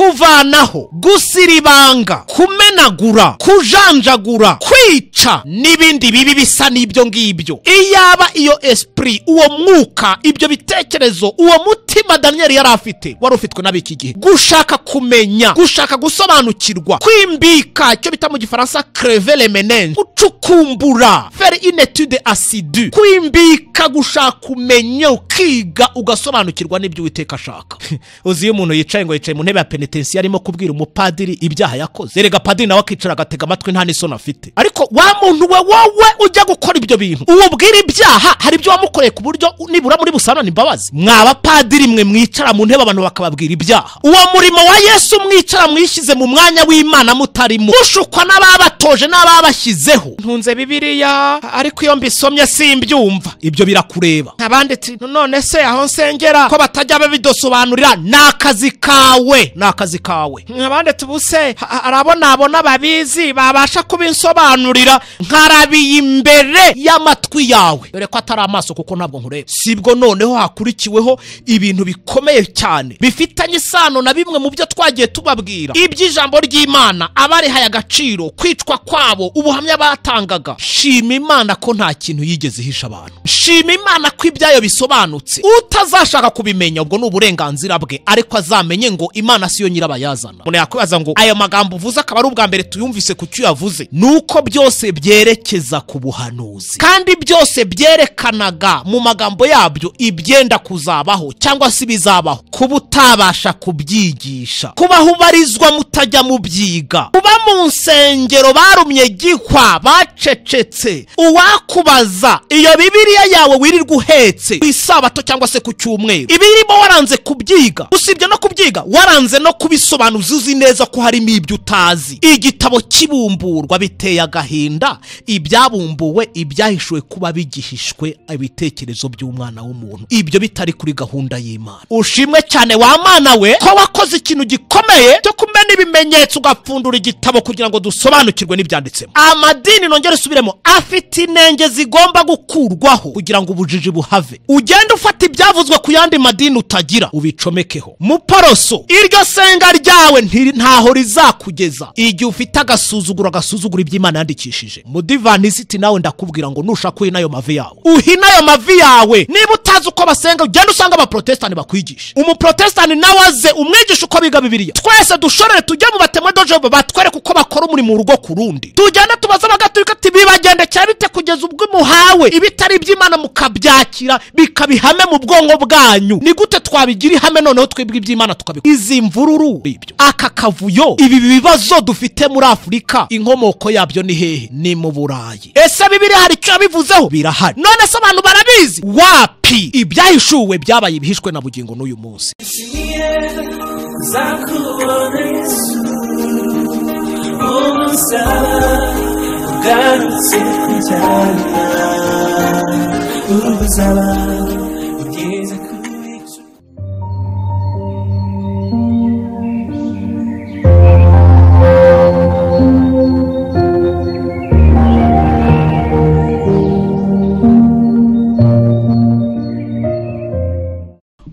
Kuvanaho, gusiribanga, kumenagura, kujanjagura, kwica n'ibindi bibi bisa n'ibyo ngibyo. Iyaba iyo esprit, uwo mwuka, ibyo bitekerezo, uwo mutima Daniel yari afite wari ufitwe n'abiki gihe, gushaka kumenya, gushaka gusobanukirwa, kwimbika, icyo bita mu gifaransa crever les méninges, gucukumbura, faire une étude assidue, kwimbika, gushaka kumenya, ukiga ugasobanukirwa n'ibyo Uwiteka ashaka. Uzi iyo umuntu yicaye ngo yicaye mu ntebe ya penetensiyo arimo kubwira umupadiri ibyaha yakoze, erega padiri nawe akicara agatega amatwi nta n'isoni afite. Ariko wa muntu we, wowe ujya gukora ibyo bintu uwubwira ibyaha, hari ibyo wamukoreye ku buryo nibura muri busanane imbabazi. Mwa bapadiri mwe mwicara mu ntebe abantu bakababwira ibyaha, uwo murimo wa Yesu mwicara mwishyize mu mwanya w'Imana mutarimo, mushukwa n'ababatoje n'ababashyizeho. Ntunze Bibiliya ariko iyo mbisomye simbyumva, ibyo birakureba. Abandi ati none se aho nsengera ko batajya babidosobanurira, nakazi kawe, nakazi kawe. Abandi ati ubuse arabona babizi babasha kubinsobanurira, nkarabiye imbere y'amatwi yawe, dore ko atari amaso kuko ntabwo nkureba. Sibwo noneho hakurikiweho ibintu bikomeye cyane bifitanye isano na bimwe mu byo twagiye tubabwira, iby'ijambo ry'Imana, abarihaye agaciro, kwicwa kwabo, ubuhamya batangaga. Shima Imana ko nta kintu yigeze ihisha abantu. Shima Imana ko ibyayo bisobanutse. Utazashaka kubimenya ubwo ni uburenganzira bwe, ariko azamenye ngo Imana siyo nyirabayazana. Umuntu yakwibaza ngo ayo magambo uvuze akaba ari ubwa mbere tuyumvise ku cyo yavuze, nuko byose byerekeza ku buhanuzi, kandi byose byerekanaga mu magambo yabyo ibyenda kuzabaho cyangwa se bizabaho. Kuba utabasha kubyigisha, kubaho ubarizwa mutajya mubyiga, kuba mu nsengero barumye gihwa bacecetse, uwakubaza iyo Bibiliya yawe wirirwa uhetse ku isabato cyangwa se ku cyumweru, ibirimo waranze kubyiga, usibye no kubyiga waranze no kubisobanuza, uzi neza ko harimo ibyo utazi. Igitabo kibumburwa biteye agahinda, ibyabumbuwe, ibyahishuwe kuba bigihishwe ibitekerezo by'umwana w'umuntu, ibyo bitari kuri gahunda y'Imana. Ushimwe cyane wa Mana we ko wakoze ikintu gikomeye cyo kumena ibimenyetso ugapfundura igitabo kugira ngo dusobanukirwe n'ibyanditsemo. Amadini, nongere subiremo, afite inenge zigomba gukurwaho kugira ngo ubujiji buhave. Ugende ufata ibyavuzwe ku yandi madini utagira ubicomekeho. Muporoso, iryo senga ryawe ntaho rizakugeza igihe ufite agasuzuguro, agasuzugura iby'Imana yandikishije. Mudivantisiti nawe ndakubwira ngo nushaka uhina ayo mavi yawe, uhina ayo mavi yawe. Niba utazi uko basenga, ugende usanga abaprotestani bakwigisha. Umuprotestani nawe aze umwigisha uko biga Bibiliya. Twese dushorere tujye mu batemwe doje batwereke uko bakora umurimo urugo ku rundi. Tugende tubaze abagatolika ati bibagendekera bite kugeza ubwo muhawe ibitari iby'Imana mukabyakira bikabihame mu bwonko bwanyu. Ni gute twabigira ihame noneho twebwe iby'Imana tukabikora? Izi mvururu, ibyo aka kavuyo, ibi bibazo dufite muri Afurika, inkomoko yabyo ni hehe? Ni mu Burayi. Ese Bibiliya hari icyo yabivuzeho? Birahari. None se abantu barabizi? Wapi? Ibyahishuwe byabaye ibihishwe na bugingo n'uyu munsi.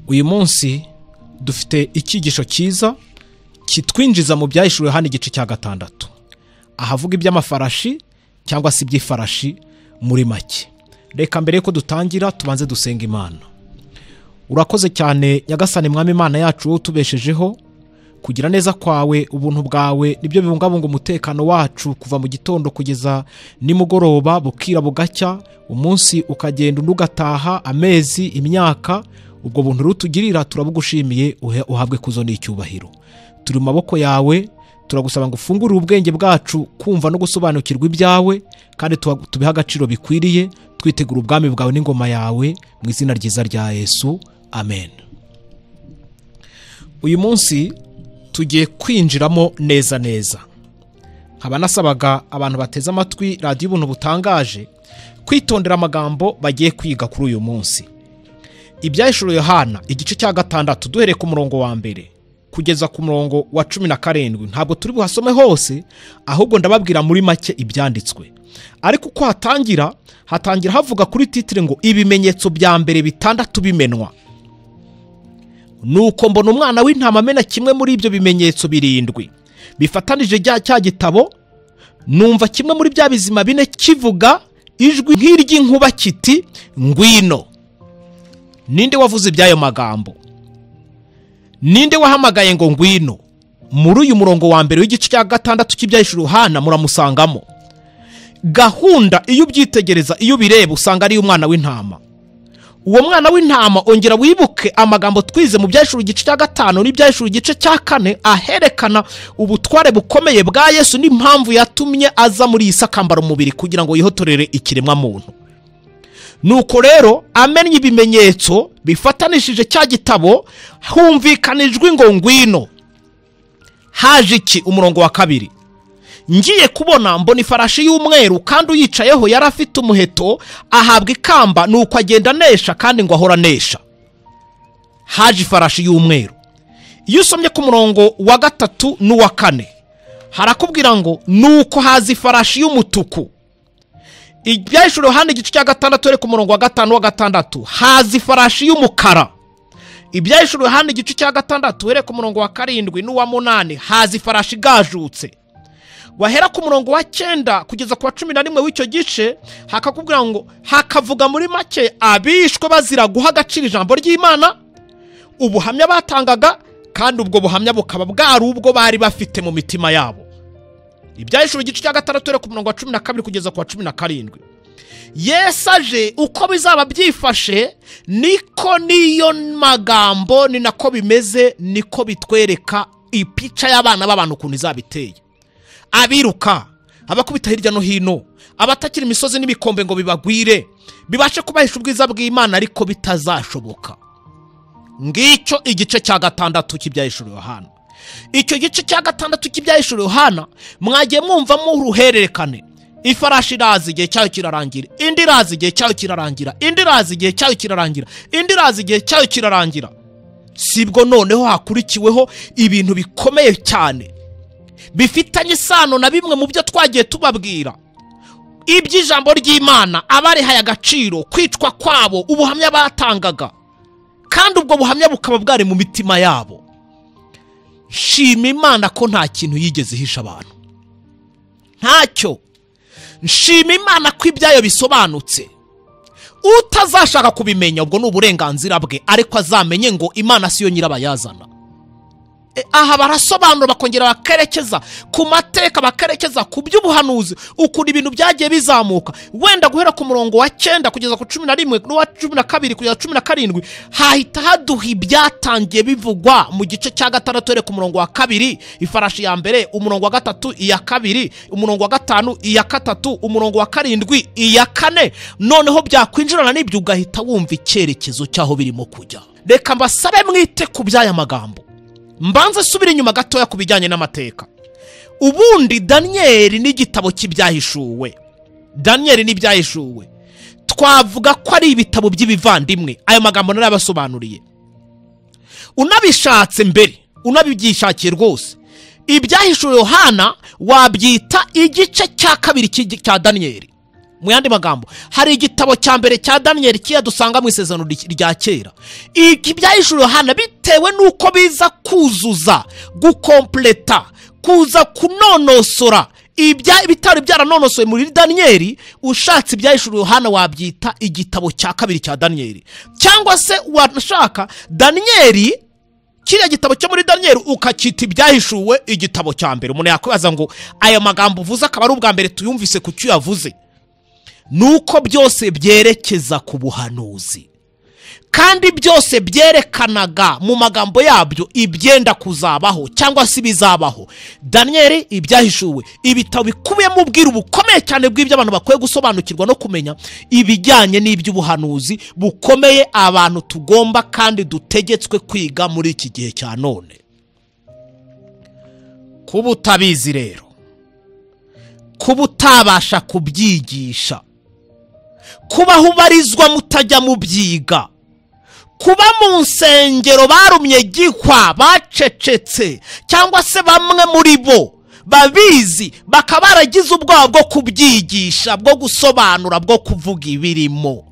Uyu munsi dufite icyigisho cyiza kitwinjiza mu byahishuwe hano igice cya 6, ahavuga iby'amafarashi cyangwa se iby'ifarashi muri make. Reka mbere ko dutangira tubanze dusenga Imana. Urakoze cyane Nyagasani Mwami Imana yacu, utubeshejeho kugira neza kwawe, ubuntu bwawe nibyo bibungabunga umutekano wacu kuva mu gitondo kugeza nimugoroba, bukira bugacya, umunsi ukagenda undi ugataha, amezi, imyaka. Ubwo buntu rutugirira turabugushimiye, uhabwe kuzo n'icyubahiro. Turi mu maboko yawe, turagusaba ngo ufungure ubwenge bwacu kumva no gusobanukirwa ibyawe, kandi tubiha agaciro bikwiriye, twitegura ubwami bwawe n'ingoma yawe, mu izina ryiza rya Yesu, amen. Uyu munsi tugiye kwinjiramo neza neza. Nkaba nasabaga abantu bateze amatwi radiyo Ubuntu Butangaje kwitondera amagambo bagiye kwiga kuri uyu munsi. Ibyahishuwe Yohana igice cya 6 duhereye ku murongo wa 1 kugeza ku murongo wa 17. Ntabwo turi buhasome hose, ahubwo ndababwira muri make ibyanditswe. Ariko uko hatangira havuga kuri titre ngo ibimenyetso bya mbere 6 bimenwa. Nuko mbona umwana w'intama amena kimwe muri ibyo bimenyetso 7 bifatanije cya gitabo, numva kimwe muri bya bizima 4 kivuga ijwi nk'iry'inkuba kiti ngwino. Ninde wavuze ibyayo magambo? Ninde wahamagaye ngo ngwino? Muri uyu murongo wa mbere w'igice cya 6 cy'Ibyahishuwe Yohana muramusangamo. Gahunda iyo ubyitegereza, iyo ubireba, usanga ari umwana w'intama. Uwo mwana w'intama, ongera wibuke amagambo twize mu Byahishuwe igice cya 5 n'Ibyahishuwe igice cya 4, aherekana ubutware bukomeye bwa Yesu n'impamvu yatumye aza muri iyi sakambara umubiri kugira ngo yihotorere ikiremwa muntu. Nuko rero amennye ibimenyetso bifatanishije cya gitabo, humvikanijwe ngo ngwino. Haje iki? Umurongo wa 2. Ngiye kubona mbona ifarashi y'umweru, kandi uyicayeho yari afite umuheto, ahabwa ikamba, nuko agenda anesha, kandi ngo ahora anesha. Haje ifarashi y'umweru. Iyo usomye ku murongo wa 3 n'uwa 4, harakubwira ngo nuko haza ifarashi y'umutuku. Ibyahishuwe Yohana igice cya 6 ku murongo wa 5 wa 6, haza ifarashi y'umukara. Ibyahishuwe Yohana igice cya 6 ku murongo wa 7 n'uwa 8, haza ifarashi igajutse. Wahera ku murongo wa 9 kugeza ku wa 11 w'icyo gice, hakakubwira ngo hakavuga muri make abishwe bazira guha agaciro ijambo ry'Imana, ubuhamya batangaga, kandi ubwo buhamya bukaba bwari ubwo bari bafite mu mitima yabo. Ibyahishuwe igice cya 6 ku murongo wa 12 kugeza ku wa 17. Yesu aje, uko bizaba byifashe niko niyo magambo, ni nako bimeze, niko bitwereka ipica y'abana b'abantu ukuntu izaba iteye. Abiruka, abakubita hirya no hino, abatakira imisozi n'ibikombe ngo bibagwire, bibashe kubahisha ubwiza bw'Imana, ariko bitazashoboka. Ngicyo igice cya 6 cy'Ibyahishuwe Yohana. Icyo gice cya 6 cy'Ibyahishuwe Yohana mwagiye mwumvamo uruhererekane. Ifarashi iraza igihe cyayo kirarangira, indi iraza igihe cyayo kirarangira, indi iraza igihe cyayo kirarangira, indi iraza igihe cyayo kirarangira. Sibwo noneho hakurikiweho ibintu bikomeye cyane bifitanye isano na bimwe mu byo twagiye tubabwira, iby'ijambo ry'Imana, abarihaye agaciro, kwicwa kwabo, ubuhamya batangaga, kandi ubwo buhamya bukaba bwari mu mitima yabo. Nshima Imana ko nta kintu yigeze ihisha abantu, ntacyo. Nshima Imana ko ibyayo bisobanutse. Utazashaka kubimenya ubwo ni uburenganzira bwe, ariko azamenye ngo Imana siyo nyirabayazana. Aha barasobanura, bakongera bakerekeza ku mateka, bakerekeza ku by'ubuhanuzi, ukuntu ibintu byagiye bizamuka. Wenda guhera ku murongo wa 9 kugeza ku 11 n'uwa 12 kugeza 17, hahita haduha ibyatangiye bivugwa mu gice cya 6 ku murongo wa 2, ifarashi ya mbere, umurongo wa 3 iya 2, umurongo wa 5 iya 3, umurongo wa 7 iya 4. Noneho byakwinjirana n'ibyo ugahita wumva icyerekezo cyaho birimo kujya. Reka mbasabe mwite ku by'aya magambo. Mbanze subira inyuma gatoya ku bijyanye n'amateka. Ubundi Daniyeli n'igitabo cy'ibyahishuwe, Daniyeli n'ibyahishuwe twavuga ko ari ibitabo by'ibivandimwe. Ayo magambo narabasobanuriye. Unabishatse mbere, unabibyishakiye rwose, Ibyahishuwe Yohana wabyita igice cya 2 cya Daniyeli. Mu yandi magambo, hari igitabo cya mbere cya Daniyeli kiya dusanga mu isezerano rya kera. Ibyahishuwe Yohana bitewe nuko biza kuzuza, gukompleta, kuza kunonosora ibitari byaranonosoye muri Daniyeli, ushatse ibyahishuwe Yohana wabyita igitabo cya 2 cya Daniyeli. Cyangwa se washaka Daniyeli, kiriya gitabo cyo muri Daniyeli ukacyita ibyahishuwe igitabo cya mbere. Umuntu yakwibaza ngo aya magambo uvuze akaba ari ubwa mbere tuyumvise ku cyo yavuze. Nuko byose byerekeza ku buhanuzi, kandi byose byerekanaga mu magambo yabyo ibyenda kuzabaho cyangwa se ibizabaho. Daniyeli, ibyahishuwe, ibitabo bikubiyemo ubwiru bukomeye cyane bw'ibyo abantu bakwiye gusobanukirwa no kumenya ibijyanye n'iby'ubuhanuzi bukomeye abantu tugomba kandi dutegetswe kwiga muri iki gihe cya none. Kuba utabizi rero, kuba utabasha kubyigisha, kubaho ubarizwa mutajya mubyiga, kuba mu nsengero barumye gihwa bacecetse, cyangwa se bamwe muri bo babizi bakaba baragize ubwoba bwo kubyigisha, bwo gusobanura, bwo kuvuga ibirimo.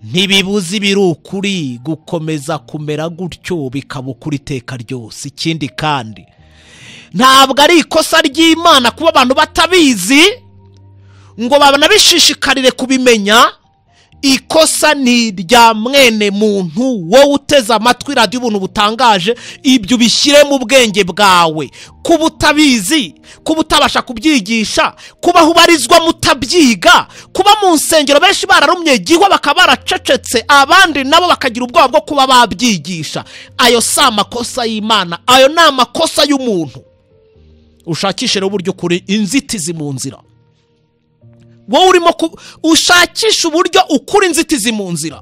Ntibibuza ibiri ukuri gukomeza kumera gutyo bikaba ukuri iteka ryose. Ikindi kandi, ntabwo ari ikosa ry'Imana kuba abantu batabizi ngo banabishishikarire kubimenya. Ikosa ni irya mwene muntu wowe uteze amatwi radiyo ubuntu butangaje. Ibyo ubishyire mu bwenge bwawe. Kuba utabizi, kuba utabasha kubyigisha, kuba ubarizwa mutabyiga, kuba mu nsengero benshi bararumye gihwa bakaba baracecetse, abandi nabo bakagira ubwoba bwo kuba babyigisha, ayo si amakosa y'Imana, ayo ni amakosa y'umuntu. Ushakishe rero uburyo ukuri inzitizi mu nzira. Wowe urimo ushakisha uburyo ukura inzitizi mu nzira.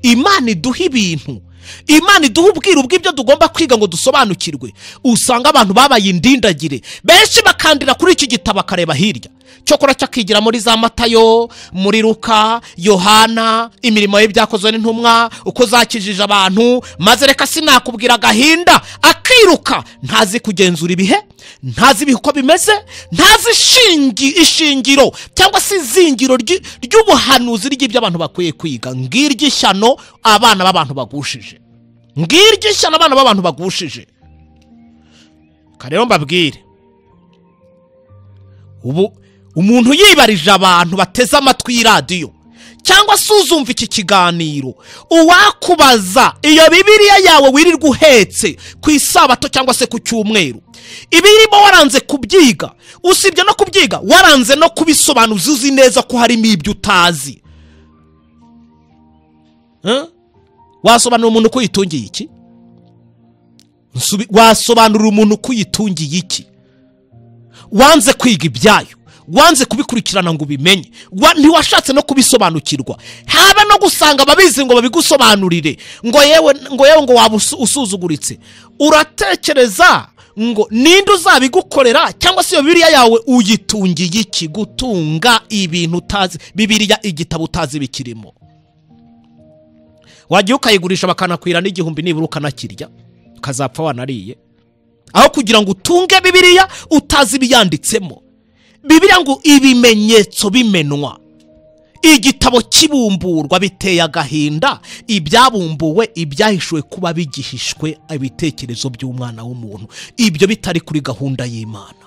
Imana iduha ibintu, Imana iduha ubwiru bw'ibyo tugomba kwiga ngo dusobanukirwe. Usanga abantu babaye indindagire, benshi bakandira kuri iki gitabo bakareba hirya, cyokora cyakigira muri za Matayo, muri Luka, Yohana, imirimo y'ibyakozwe n'intumwa, uko zakijije abantu, maze reka sinakubwira agahinda, akiruka ntazi kugenzura ibihe, ntazi ibihe uko bimeze, ntazi ishingiro cyangwa se izingiro ry'ubuhanuzi ry'ibyo abantu bakwiye kwiga. Ngiryo ishyano abana b'abantu bagushije, ngiryo ishyano abana b'abantu bagushije. Rero mbabwire, ubu umuntu yibarije abantu bateze amatwi y'iradiyo cyangwa se uzumva iki kiganiro, uwakubaza iyo Bibiliya yawe wirirwa uhetse ku isabato cyangwa se ku cyumweru, ibirimo waranze kubyiga, usibye no kubyiga waranze no kubisobanuza, uzi neza ko harimo ibyo utazi, wasobanura umuntu ko yitungiye iki? Wasobanurira umuntu ko yitungiye iki? Wanze kwiga ibyayo, wanze kubikurikirana ngo ubimenye, ntiwashatse no kubisobanukirwa, habe no gusanga ababizi ngo babigusobanurire, ngo yewe ngo yewe ngo waba usuzuguritse. Uratekereza ngo ninde uzabigukorera? Cyangwa se iyo Bibiliya yawe uyitungiye iki? Gutunga ibintu utazi, Bibiliya igitabo utazi bikirimo, wajya ukayigurisha bakanakwira n'igihumbi nibura ukanakirya, ukazapfa wanariye, aho kugira ngo utunge Bibiliya utazi ibiyanditsemo. Bibiliya ngo ibimenyetso bimenwa, igitabo kibumburwa, biteye agahinda ibyabumbuwe, ibyahishwe kuba bigihishwe ibitekerezo by'umwana w'umuntu. Ibyo bitari kuri gahunda y'Imana,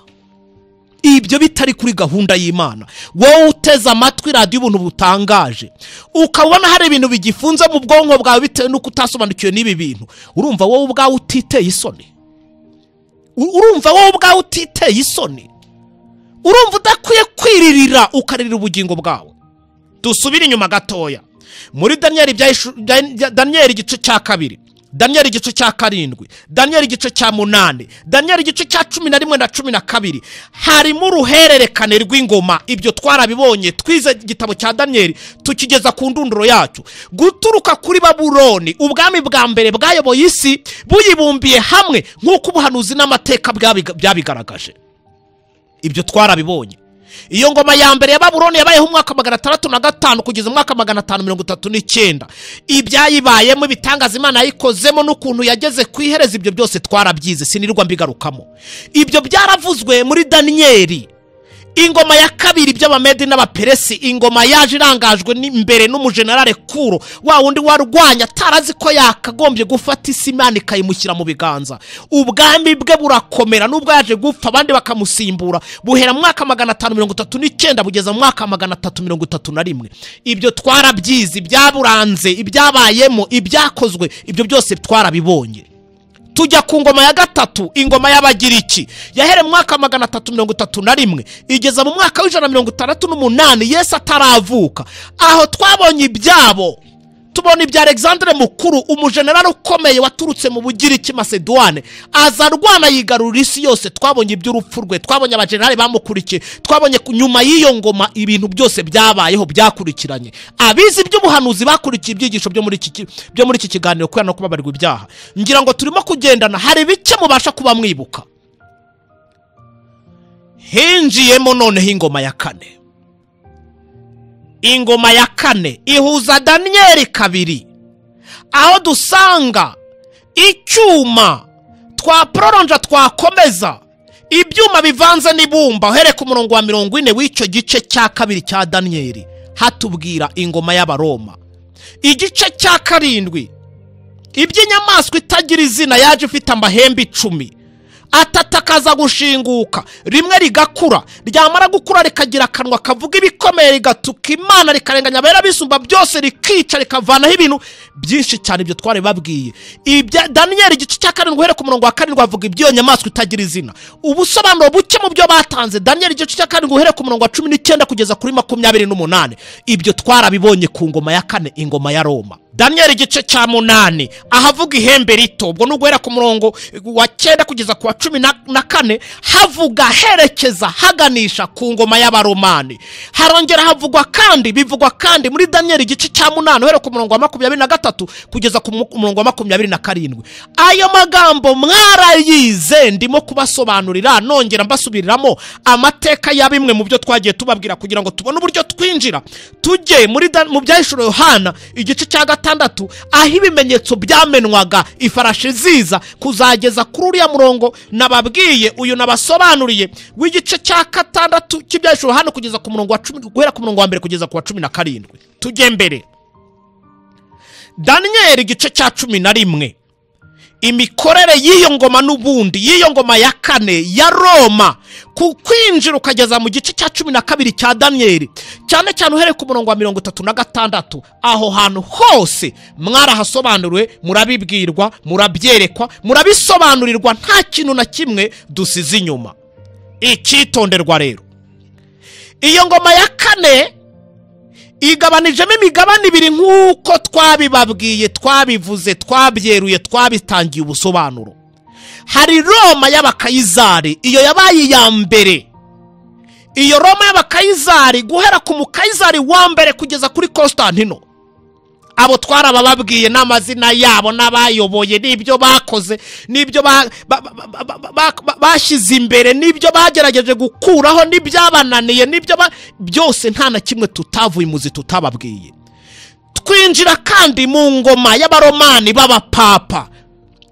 ibyo bitari kuri gahunda y'Imana. Wowe uteze amatwi radiyo ubuntu butangaje, ukabona hari ibintu bigifunze mu bwonko bwawe bitewe n'uko utasobanukiwe n'ibi bintu, urumva wowe ubwawe utiteye isoni? Urumva wowe ubwawe utiteye isoni? Urumva udakwiye kwiririra ukaririra ubugingo bwawe? Dusubire inyuma gatoya muri Daniyeli igice cya 2, Daniyeli igice cya 7, Daniyeli igice cya 8, Daniyeli igice cya 11 na 12, harimo uruhererekane rw'ingoma. Ibyo twarabibonye, twize igitabo cya Daniyeli tukigeza ku ndunduro yacyo. Guturuka kuri Babuloni, ubwami bwa mbere bwayoboye isi buyibumbiye hamwe nk'uko ubuhanuzi n'amateka byabigaragaje. Ibyo twarabibonye. Iyo ngoma ya mbere ya Babuloni yabayeho umwaka 605 kugeza umwaka 539. Ibyayibayemo, ibitangaza Imana yayikozemo n'ukuntu yageze ku ihereza, ibyo byose twarabyize, sinirwa mbigarukamo. Ibyo byaravuzwe muri Daniyeli. Ingoma ya kabiri by'Abamedi n'Abaperesi, ingoma yaje irangajwe imbere n'umujenerale Kuro, wa wundi warwanya atarazi ko yakagombye gufata isi Imana ikayimushyira mu biganza. Ubwami bwe burakomera nubwo yaje gupfa abandi bakamusimbura, buhera mu mwaka 539 bugeza mu mwaka 331. Ibyo twarabyize, ibyaburanze, ibyabayemo, ibyakozwe, ibyo byose twarabibonye. Tujya ku ngoma ya gatatu, ingoma y'Abagiriki, yahere mu mwaka 331 igeza mu mwaka w'168 Yesu ataravuka. Aho twabonye ibyabo, tubona ibya Alexandre Mukuru, umujenerali ukomeye waturutse mu Bugiriki Macedoine, aza arwana yigarurira isi yose. Twabonye iby'urupfu rwe, twabonye abajenerali bamukurikiye, twabonye nyuma y'iyo ngoma ibintu byose byabayeho byakurikiranye. Abizi iby'ubuhanuzi bakurikiye ibyigisho byo muri iki kiganiro kubera no kubabarirwa ibyaha. Ngira ngo turimo kugendana, hari bike mubasha kuba mwibuka. Hinjiyemo noneho ingoma ya kane. Ingoma ya kane ihuza Daniyeli 2, aho dusanga icyuma twaproronja twakomeza ibyuma bivanze n'ibumba. Uhere ku murongo wa 40 w'icyo gice cya 2 cya Daniyeli, hatubwira ingoma y'Abaroma. Igice cya 7, iby'inyamaswa itagira izina yaje ifite amahembe 10, atatakaza gushinguka, rimwe rigakura, ryamara gukura rikagira akanwa kavuga ibikomeye, rigatuka Imana, rikarenganya abera bisumba byose, rikica, rikavanaho ibintu byinshi cyane. Ibyo twari babwiye. Ibya Daniyeli igice cya 7 uhere ku murongo wa 7 avuga iby'iyo nyamaswa itagira izina. Ubusobanuro buke mu byo batanze, Daniyeli igice cya 7 uhere ku murongo wa 19 kugeza kuri 28. Ibyo twarabibonye ku ngoma ya 4, ingoma ya Roma. Daniyeli igice cya 8 ahavuga ihembe rito, ubwo n'uguhera ku murongo wa 9 kugeza ku wa 14, havuga herekeza haganisha ku ngoma y'Abaromani. Harongera havugwa kandi, bivugwa kandi muri Daniyeli igice cya 8 uhere ku murongo wa 23 kugeza ku murongo wa 27. Ayo magambo mwarayize, ndimo kubasobanurira nongera mbasubiriramo amateka ya bimwe mu byo twagiye tubabwira kugira ngo tubone uburyo twinjira tujye muri mu Byahishuriwe Yohana igice cya 6, aho ibimenyetso byamenwaga ifarashi ziza kuzageza kuri uriya murongo nababwiye, uyu nabasobanuriye w'igice cya 6 cy'Ibyahishuriwe Yohana kugeza ku murongo wa 10, guhera ku murongo wa 1 kugeza ku wa 17. Tujye mbere. Daniyeli igice cya 11, imikorere y'iyo ngoma n'ubundi, y'iyo ngoma ya 4 ya Roma, ku kwinjira ukageza mu gice cya 12 cya Daniyeli, cyane cyane uhereye ku murongo wa 36. Aho hantu hose mwarahasobanuriwe, murabibwirwa, murabyerekwa, murabisobanurirwa, nta kintu na kimwe dusize inyuma. Icyitonderwa rero, iyo ngoma ya 4 igabanijemo imigabane ibiri nk'uko twabibabwiye, twabivuze, twabyeruye, twabitangiye ubusobanuro. Hari Roma y'Abakayizari, iyo yabaye iya mbere. Iyo Roma y'Abakayizari guhera ku Mukayizari wa mbere kugeza kuri Konstantino, abo twarabababwiye n'amazina yabo n'abayoboye n'ibyo bakoze n'ibyo bashyize imbere n'ibyo bagerageje gukuraho n'ibyabananiye n'ibyo byose, nta na kimwe tutavuye imuzi tutababwiye. Twinjira kandi mu ngoma y'Abaromani b'abapapa,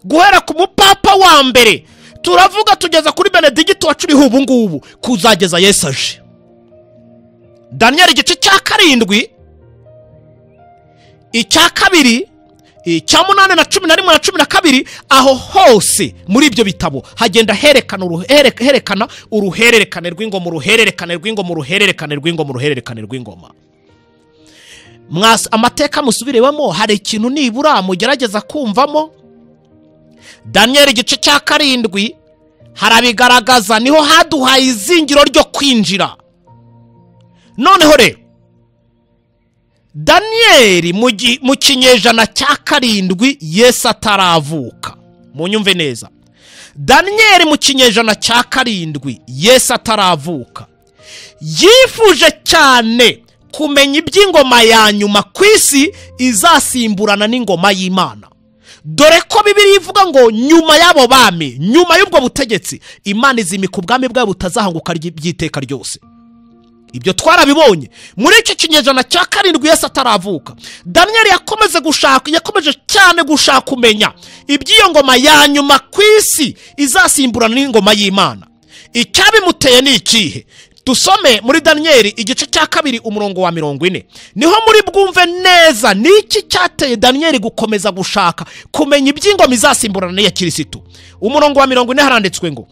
guhera ku mupapa wa mbere turavuga tugeza kuri Benedigito wa 10 ubu ngubu kuzageza Yesu aje. Daniyeli igice cya 7, icya 2, icya 8 na 11 na 12, aho hose muri ibyo bitabo hagenda herekana uruhererekane rw'ingoma, uruhererekane rw'ingoma, uruhererekane rw'ingoma, uruhererekane rw'ingoma. Amateka musubirewemo, hari ikintu nibura mugerageza kumvamo. Daniyeli igice cya 7 harabigaragaza, niho haduhaye izingiro ryo kwinjira. Noneho rero Daniyeli mu kinyejana cya 7 Yesu ataravuka, munyumve neza. Daniyeli mu kinyejana cya 7 Yesu ataravuka yifuje cyane kumenya iby'ingoma ya nyuma ku isi izasimburana n'ingoma y'Imana. Dore ko Bibiliya ivuga ngo nyuma y'abo bami, nyuma y'ubwo butegetsi, Imana izimika ubwami bwayo butazahanguka by'iteka ryose. Ibyo twarabibonye muri iki kinyejana cya 7 Yesu ataravuka. Daniyeli yakomeje cyane gushaka kumenya iby'iyo ngoma ya nyuma ku isi izasimburana n'ingoma y'Imana. Icyabimuteye ni ikihe? Dusome muri Daniyeli igice cya 2 umurongo wa 40, niho muri bwumve neza niki cyateye Daniyeli gukomeza gushaka kumenya iby'ingoma izasimburana n'iya Kirisitu. Umurongo wa 40 haranditswe ngo: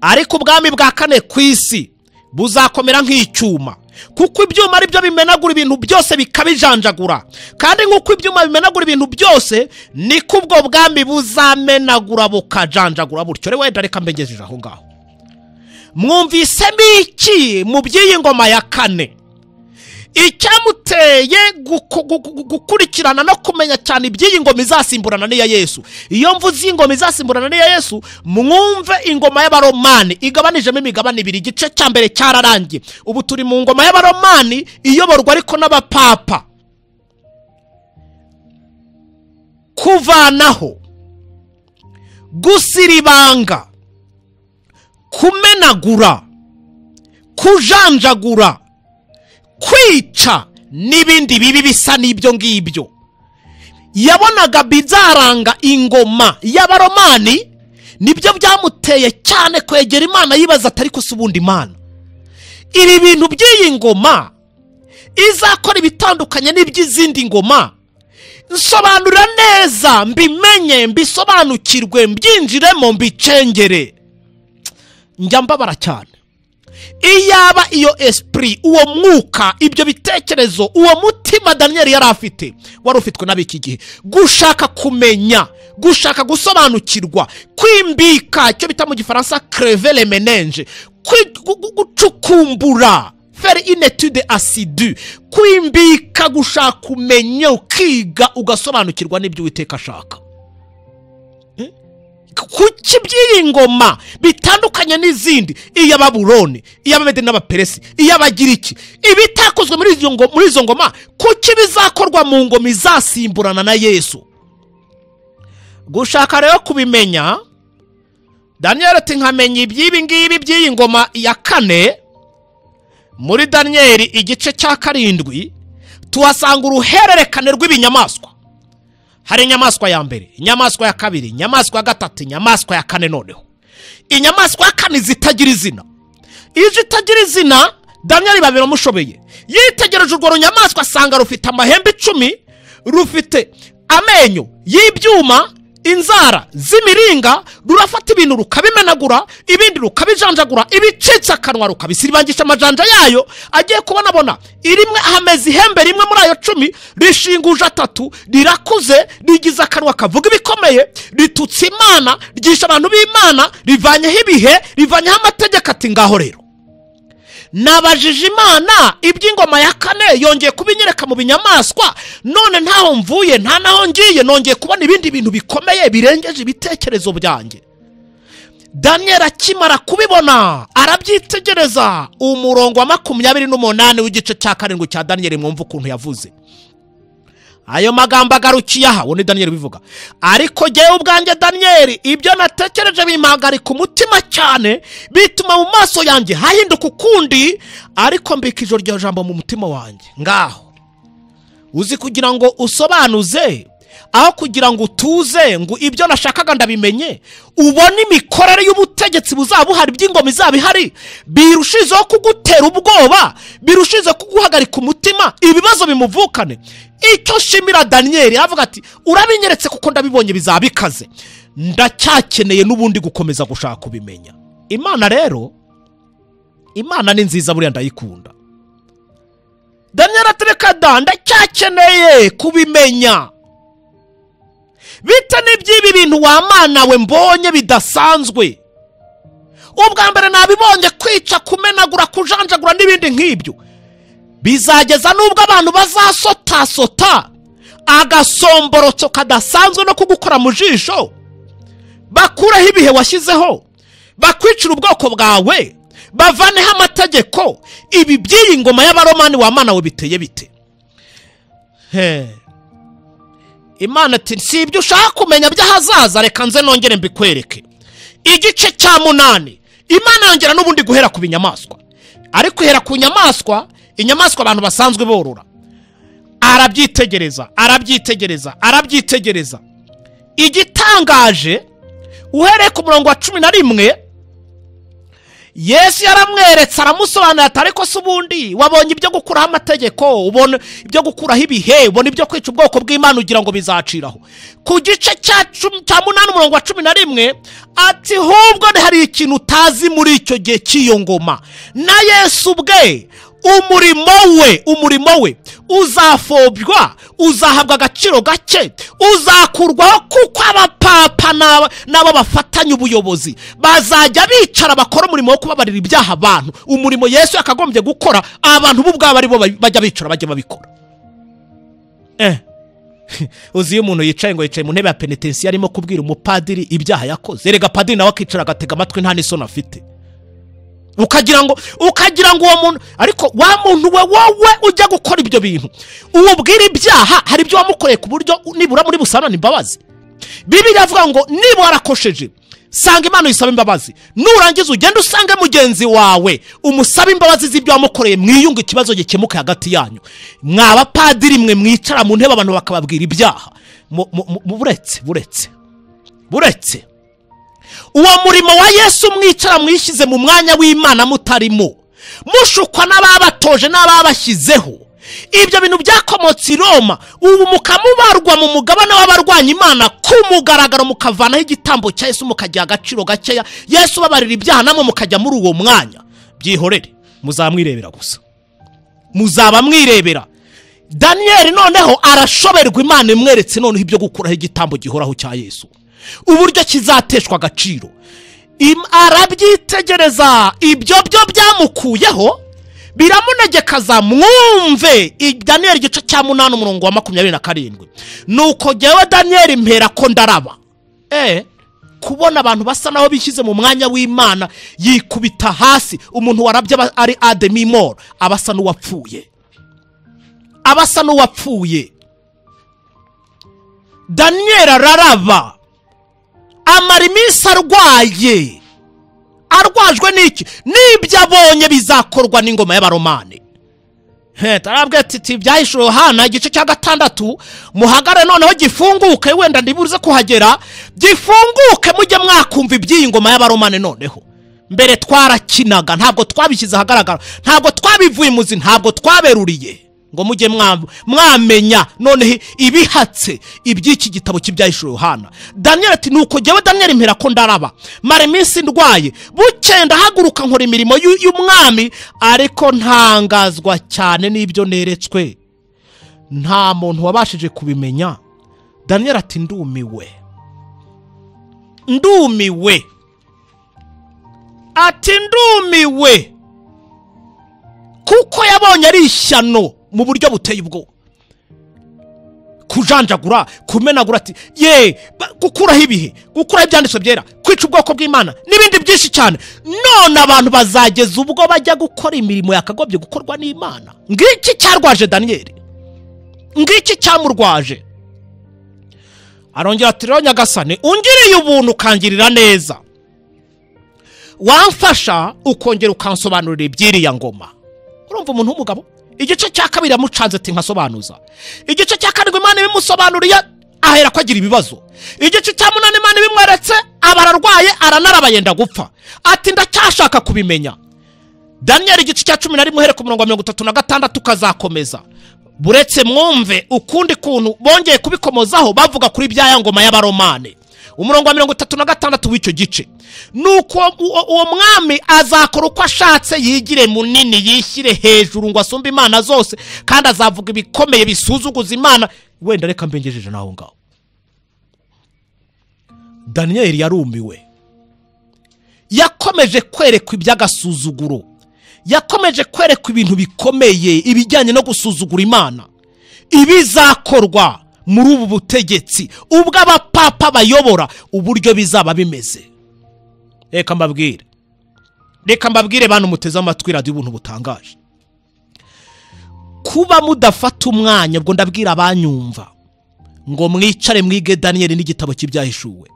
ariko ubwami bwa 4 ku isi buzakomera nk'icyuma, kuko ibyuma ari byo bimenagura ibintu byose bikabijanjagura, kandi nk'uko ibyuma bimenagura ibintu byose niko ubwo bwami buzamenagura bukajanjagura butyo. Rero wenda reka mbengejeje aho ngaho. Mwumvisemo iki mu by'iyi ngoma ya 4? Icyamuteye gukurikirana no kumenya cyane iby'iyi ngoma izasimburana n'iya Yesu. Iyo mvuze ingoma izasimburana n'iya Yesu, mwumve ingoma y'Abaromani igabanijemo imigabane ibiri. Igice cya mbere cyararangiye, ubu turi mu ngoma y'Abaromani iyoborwa ariko n'abapapa. Kuvanaho, gusiribanga, kumenagura, kujanjagura, kwica n'ibindi bibi bisa n'ibyo ngibyo. Yabonaga bizaranga ingoma y'Abaromani, nibyo byamuteye cyane kwegera Imana, yibaza atari ko ubundi Imana, ibi bintu by'iyi ngoma Izakora ibitandukanye n'iby'izindi ngoma. Nsobanura neza, mbimenye, mbisobanukirwe, mbyinjiremo, mbicengere. Njya mbabara cyane. Iyaba iyo esprit, uwo mwuka, ibyo bitekerezo, uwo mutima Daniel yari afite, wari ufitwe n'ab'iki gihe. Gushaka kumenya, gushaka gusobanukirwa, kwimbika, icyo bita mu Gifaransa crever les méninges, gucukumbura, faire une étude assidue, kwimbika, gushaka kumenya, ukiga, ugasobanukirwa n'ibyo Uwiteka ashaka. Kuki by'iyi ngoma bitandukanye n'izindi, iy'Ababuloni, iy'Abamede n'Abaperesi, iy'Abagiriki, ibitakozwe muri izo ngoma, kuki bizakorwa mu ngoma izasimburana na Yesu? Gushaka rero kubimenya, Daniel ati nkamenya iby'ibi ngibi by'iyi ngoma ya kane. Muri Daniel igice cya 7 tuhasanga uruhererekane rw'ibinyamaswa. Hari inyamaswa ya mbere, inyamaswa ya kabiri, inyamaswa ya gatatu, inyamaswa ya kane. Noneho inyamaswa ya kane zitagira izina. Ije itagira izina, Daniel babiramushobeye. Yitegereje urwo runyamaswa asanga rufite amahembe 10, rufite amenyo y'ibyuma, inzara z'imiringa, rurafata ibintu rukabimenagura, ibindi rukabijanjagura, ibicitse akanwa rukabisiribangisha amajanja yayo. Agiye kubonabona irimwe hameze ihembe rimwe muri ayo 10, rishinguje 3, rirakuze, rigize akanwa kavuga ibikomeye, ritutse Imana, ryisha abantu b'Imana, rivanyeho ibihe, rivanyeho amategeko. Ati ngaho rero nabajije Imana iby'ingoma ya kane, yongeye kubinyereka mu binyamaswa, none ntaho mvuye, nta naho ngiye, nongeye kubona ibindi bintu bikomeye birengeje ibitekerezo byanjye. Daniel akimara kubibona arabyitegereza. Umurongo wa 28 w'igice cya 7 cya Daniel, mwumva ukuntu yavuze ayo magambo agarukiye aha. Uwo ni Daniel bivuga. Ariko jyewe ubwanjye Daniel, ibyo natekereje bimpagarika umutima cyane, bituma mu maso yanjye hahinduka ukundi, ariko mbika ijoro rya jambo mu mutima wanjye. Ngaho uzi kugira ngo usobanuze, aho kugira ngo utuze ngo ibyo nashakaga ndabimenye, ubone imikorere y'ubutegetsi buzaba buhari, by'ingoma izaba ihari, birushizeho kugutera ubwoba, birushizeho kuguhagarika umutima, ibibazo bimuvukane. Icyo shimira Daniel, avuga ati urabinyeretse kuko ndabibonye bizaba bikaze, ndacyakeneye n'ubundi gukomeza gushaka kubimenya. Imana rero, Imana ni nziza, buriya ndayikunda. Daniel atereka da, ndacyakeneye kubimenya. Bita n'iby'ibi bintu wa Mana we mbonye bidasanzwe. Ubwa mbere nabibonye kwica, kumenagura, kujanjagura n'ibindi nk'ibyo, bizageza nubwo abantu bazasotasota agasomborotso kadasanzwe no kugukora mu jisho, bakuraho ibihe washyizeho, bakwicira ubwoko bwawe, bavaneho amategeko. Ibi by'iyi ngoma y'Abaromani wa Mana we biteye bite? Imana ati si ibyo ushaka kumenya by'ahazaza, reka nze nongere mbikwereke. Igice cya 8, Imana yongera n'ubundi guhera ku binyamaswa, ariko ihera ku nyamaswa, inyamaswa abantu basanzwe borora. Arabyitegereza, arabyitegereza, arabyitegereza. Igitangaje, uhereye ku murongo wa 11, Yesu yaramweretse, aramusobanurira ati ariko se ubundi wabonye ibyo gukuraho amategeko, ubona ibyo gukuraho ibihe, ubona ibyo kwica ubwoko bw'Imana, ugira ngo bizaciraho. Ku gice cya 8 umurongo wa 11 ati hubwo hari ikintu utazi muri icyo gihe cy'iyo ngoma, na Yesu ubwe umurimo we uzafobywa, uzahabwa agaciro gake, uzakurwaho, kuko abapapa n'abo bafatanya ubuyobozi bazajya bicara bakora umurimo wo kubabarira ibyaha abantu. Umurimo Yesu yakagombye gukora, abantu bo ubwabo ari bo bajya bicara bajya babikora. Uzi iyo umuntu yicaye ngo yicaye mu ntebe ya penetensiyo arimo kubwira umupadiri ibyaha yakoze, erega padiri nawe akicara agatega amatwi nta n'isoni afite. Ukagira ngo uwo muntu, ariko wa muntu we wowe ujya gukora ibyo bintu, uwubwira ibyaha, hari ibyo wamukoreye ku buryo nibura muri busanane imbabazi. Bibiliya avuga ngo niba warakosheje, sanga Imana uyisaba imbabazi, nurangiza ugende usange mugenzi wawe umusabe imbabazi z'ibyo wamukoreye, mwiyunge, ikibazo gikemuke hagati yanyu. Mwa bapadiri mwe mwicara mu ntebe abantu bakababwira ibyaha, buretse uwo murimo wa Yesu mwicara mwishyize mu mwanya w'Imana mutarimo, mushukwa n'ababatoje n'ababashyizeho. Ibyo bintu byakomotse i Roma, ubu mukamubarwa mu mugabane w'abarwanya Imana ku mugaragaro, mukavanaho igitambo cya Yesu mukagiha agaciro gakeya, Yesu babarira ibyaha namwe mukajya muri uwo mwanya. Byihorere, muzamwirebera gusa, muzaba mwirebera. Daniyeli noneho arashoberwa, Imana imweretse noneho ibyo gukuraho igitambo gihoraho cya Yesu, uburyo kizateshwa agaciro. Arabyitegereza, ibyo byo byamukuyeho biramunegekaza. Mwumve Daniyeli igice cya 8 umurongo wa 27. Nuko jyewe Daniyeli mpera ko ndaraba. Kubona abantu basa naho bishyize mu mwanya w'Imana, yikubita hasi. Umuntu warabye ari ademimor, abasa n'uwapfuye, abasa n'uwapfuye. Daniyeli araraba, amara iminsi arwaye. Arwajwe n'iki? N'ibyo abonye bizakorwa n'ingoma y'Abaromani. Tarabwe ati byahishuwe Yohana igice cya 6, muhagare noneho gifunguke, wenda ndibuze kuhagera, gifunguke mujye mwakumva iby'iyi ngoma y'Abaromani. Noneho mbere twarakinaga, ntabwo twabishyize ahagaragara, ntabwo twabivuye imuzi, ntabwo twaberuriye ngo mujye mwamenya noneho ibihatse iby'iki gitabo cy'ibyahishuwe Yohana. Daniyeli ati nuko jyewe Daniyeli mpera ko ndaraba, mara iminsi ndwaye, bukeye ndahaguruka nkora imirimo y'umwami, ariko ntangazwa cyane n'ibyo neretswe, nta muntu wabashije kubimenya. Daniyeli ati ndumiwe, ndumiwe, ati ndumiwe, kuko yabonye ari ishyano mu buryo buteye ubwoba. Kujanjagura, kumenagura, ati ye gukuraho ibihe, gukuraho ibyanditswe byera, kwica ubwoko bw'Imana n'ibindi byinshi cyane. None abantu bazageza ubwo bajya gukora imirimo yakagobye gukorwa n'Imana. Ngiki cyarwaje Daniyeli, ngiki cyamurwaje. Arongera ati rero Nyagasani, ungiriye ubuntu ukangirira neza, wamfasha ukongera ukansobanurira iby'iriya ngoma. Urumva umuntu w'umugabo? Igice cya 2 yamucanze ati nkasobanuza. Igice cya 7 Imana ibimusobanuriye ahera ko agira ibibazo. Igice cya 8 Imana ibimweretse abararwaye, aranaraba yenda gupfa, ati ndacyashaka kubimenya. Daniyeli igice cya 11 uhere ku murongo wa 36 ukazakomeza. Buretse mwumve ukundi kuntu bongeye kubikomozaho bavuga kuri bya ngoma y'Abaromani. Umurongo wa 36 w'icyo gice. Nuko uwo mwami azakora uko ashatse, yigire munini, yishyire hejuru ngo asumbe imana zose, kandi azavuga ibikomeye bisuzuguza Imana. Wenda reka mbengejeje naho ngaho. Daniyeli yarumiwe, yakomeje kwerekwa iby'agasuzuguro, yakomeje kwerekwa ibintu bikomeye, ibijyanye no gusuzugura Imana, ibizakorwa muri ubu butegetsi ubwo abapapa bayobora, uburyo bizaba bimeze. Reka mbabwire, reka mbabwire bantu muteze amatwi radiyo ubuntu butangaje. Kuba mudafata umwanya, ubwo ndabwira abanyumva ngo mwicare mwige Daniyeli n'igitabo cy'ibyahishuwe.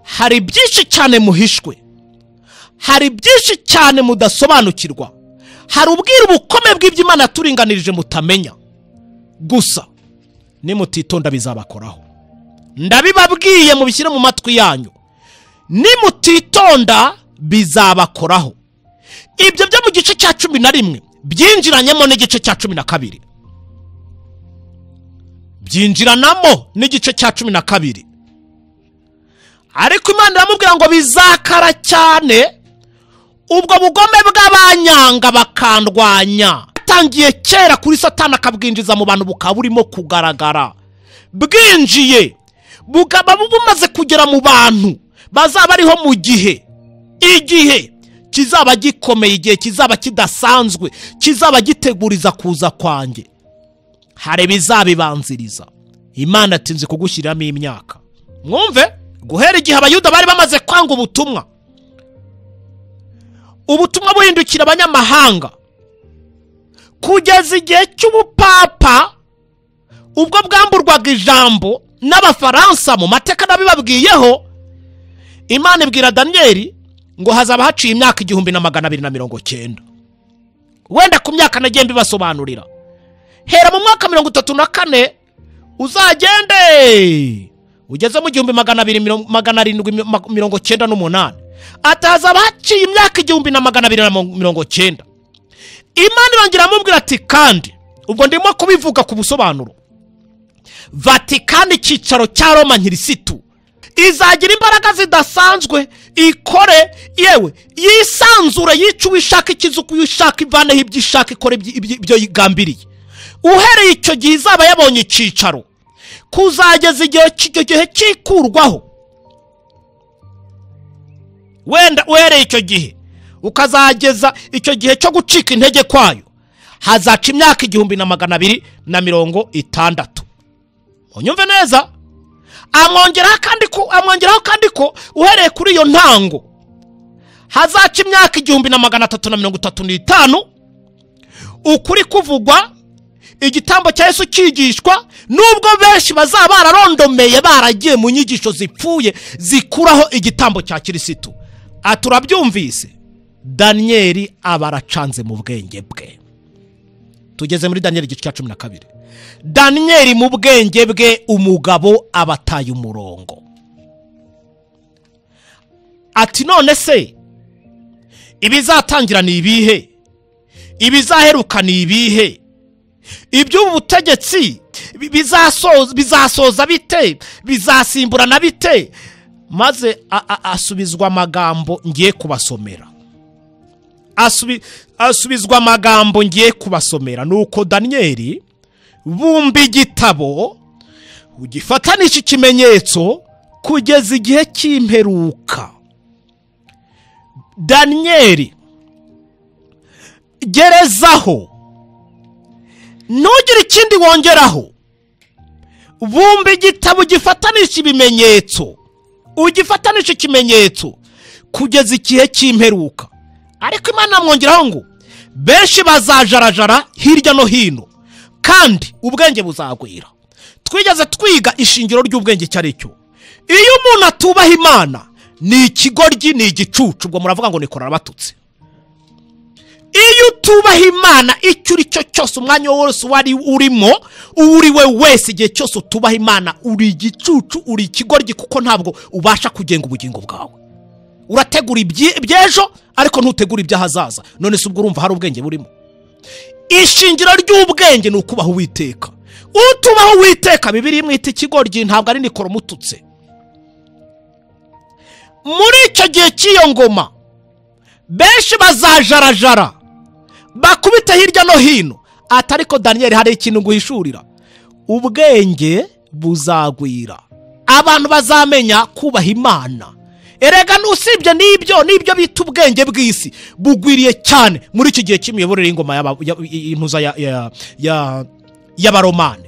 Hari byinshi cyane muhishwe, hari byinshi cyane mudasobanukirwa, hari ubwiru bukomeye bw'iby'Imana yaturinganirije mutamenya. Gusa nimutitonda bizabakoraho. Ndabibabwiye mubishyire mu matwi yanyu, nimutitonda bizabakoraho. Ibyo byo mu gice cya 11 byinjiranyemo n'igice cya 12, byinjiranamo n'igice cya 12. Ariko Imana iramubwira ngo bizakara cyane ubwo bugome bw'abanyanga bakandwanya. Tangiye kera kuri Satani akabwinjiza mu bantu, bukaba burimo kugaragara, bwinjiye bukaba bumaze kugera mu bantu bazaba ariho mu gihe, igihe kizaba gikomeye, igihe kizaba kidasanzwe, kizaba giteguriza kuza kwanjye. Hari bizabibanziriza. Imana atinze kugushyiriramo imyaka. Mwumve, guhera igihe Abayuda bari bamaze kwanga ubutumwa, ubutumwa buhindukira abanyamahanga, kugeza igihe cy'ubupapa ubwo bwamburwaga ijambo n'Abafaransa mu mateka nabibabwiyeho. Imana ibwira Daniyeli ngo hazaba haciye imyaka 1290. Wenda ku myaka nagiye mbibasobanurira, hera mu mwaka 34 uzagende ugeze mu 2798, atazaba haciye imyaka 1290. Imana irongera amubwira ati kandi Ubwo ndimo kubivuga ku busobanuro. Vatikani, icyicaro cya Roma nkirisitu, izagira imbaraga zidasanzwe, ikore, yewe yisanzure, yice uwishaka, ikize uko uyishaka, ivaneho ibyo ishaka, ikore ibyo yigambiriye. Uhereye icyo gihe izaba yabonye icyicaro kuzageza igihe icyo gihe cyikurwaho, wenda uhereye icyo gihe ukazageza icyo gihe cyo gucika intege kwayo, hazaca imyaka 1260. Unyumve neza. Amwongeraho kandi ko uhereye kuri iyo ntango hazaca imyaka 1335 ukuri kuvugwa, igitambo cya Yesu cyigishwa, nubwo benshi bazaba bararondomeye, baragiye mu nyigisho zipfuye zikuraho igitambo cya Kirisitu. Aturabyumvise, Daniyeli aba aracanze mu bwenge bwe. Tugeze muri Daniyeli igice cya 12. Daniyeli mu bwenge bwe, umugabo abataye umurongo. Ati none se ibizatangira ni ibihe? Ibizaheruka ni ibihe? Iby'ubu butegetsi bizasoza bite? Bizasimburana bite? Maze asubizwa amagambo ngiye kubasomera. Asubizwa amagambo ngiye kubasomera. Nuko Daniyeli, bumba igitabo ugifatanisha ikimenyetso kugeza igihe cy'imperuka. Daniyeli, gerezaho, ntugire ikindi wongeraho. Bumba igitabo gifatanisha ibimenyetso, ugifatanisha ikimenyetso kugeza igihe cy'imperuka. Ariko Imana amwongeraho ngo benshi bazajarajara hirya no hino, kandi ubwenge buzagwira. Twigeze twiga ishingiro ry'ubwenge icyo ari cyo. Iyo umuntu atubaha Imana ni ikigoryi, ni igicucu. Ubwo muravuga ngo nikora abatutse. Iyo utubaha Imana icyo uri cyo cyose, umwanya wose wari urimo, uri we wese, igihe cyose utubaha Imana uri igicucu, uri ikigoryi, kuko ntabwo ubasha kugenga ubugingo bwawe. Urategura iby'ejo ariko ntutegura iby'ahazaza. None se ubwo urumva hari ubwenge burimo? Ishingiro ry'ubwenge ni ukubaha Uwiteka. Utubaha Uwiteka, Bibiliya imwita ikigoryi, ntabwo ari nikoro mututse. Muri icyo gihe cy'iyo ngoma benshi bazajarajara bakubita hirya no hino. Atariko Daniyeli, hari ikintu nguhishurira. Ubwenge buzagwira, abantu bazamenya kubaha Imana. Erega usibye n'ibyo, n'ibyo bita ubwenge bw'isi bugwiriye cyane muri iki gihe cy'imiyoborere y'ingoma y'impuza y'Abaromani.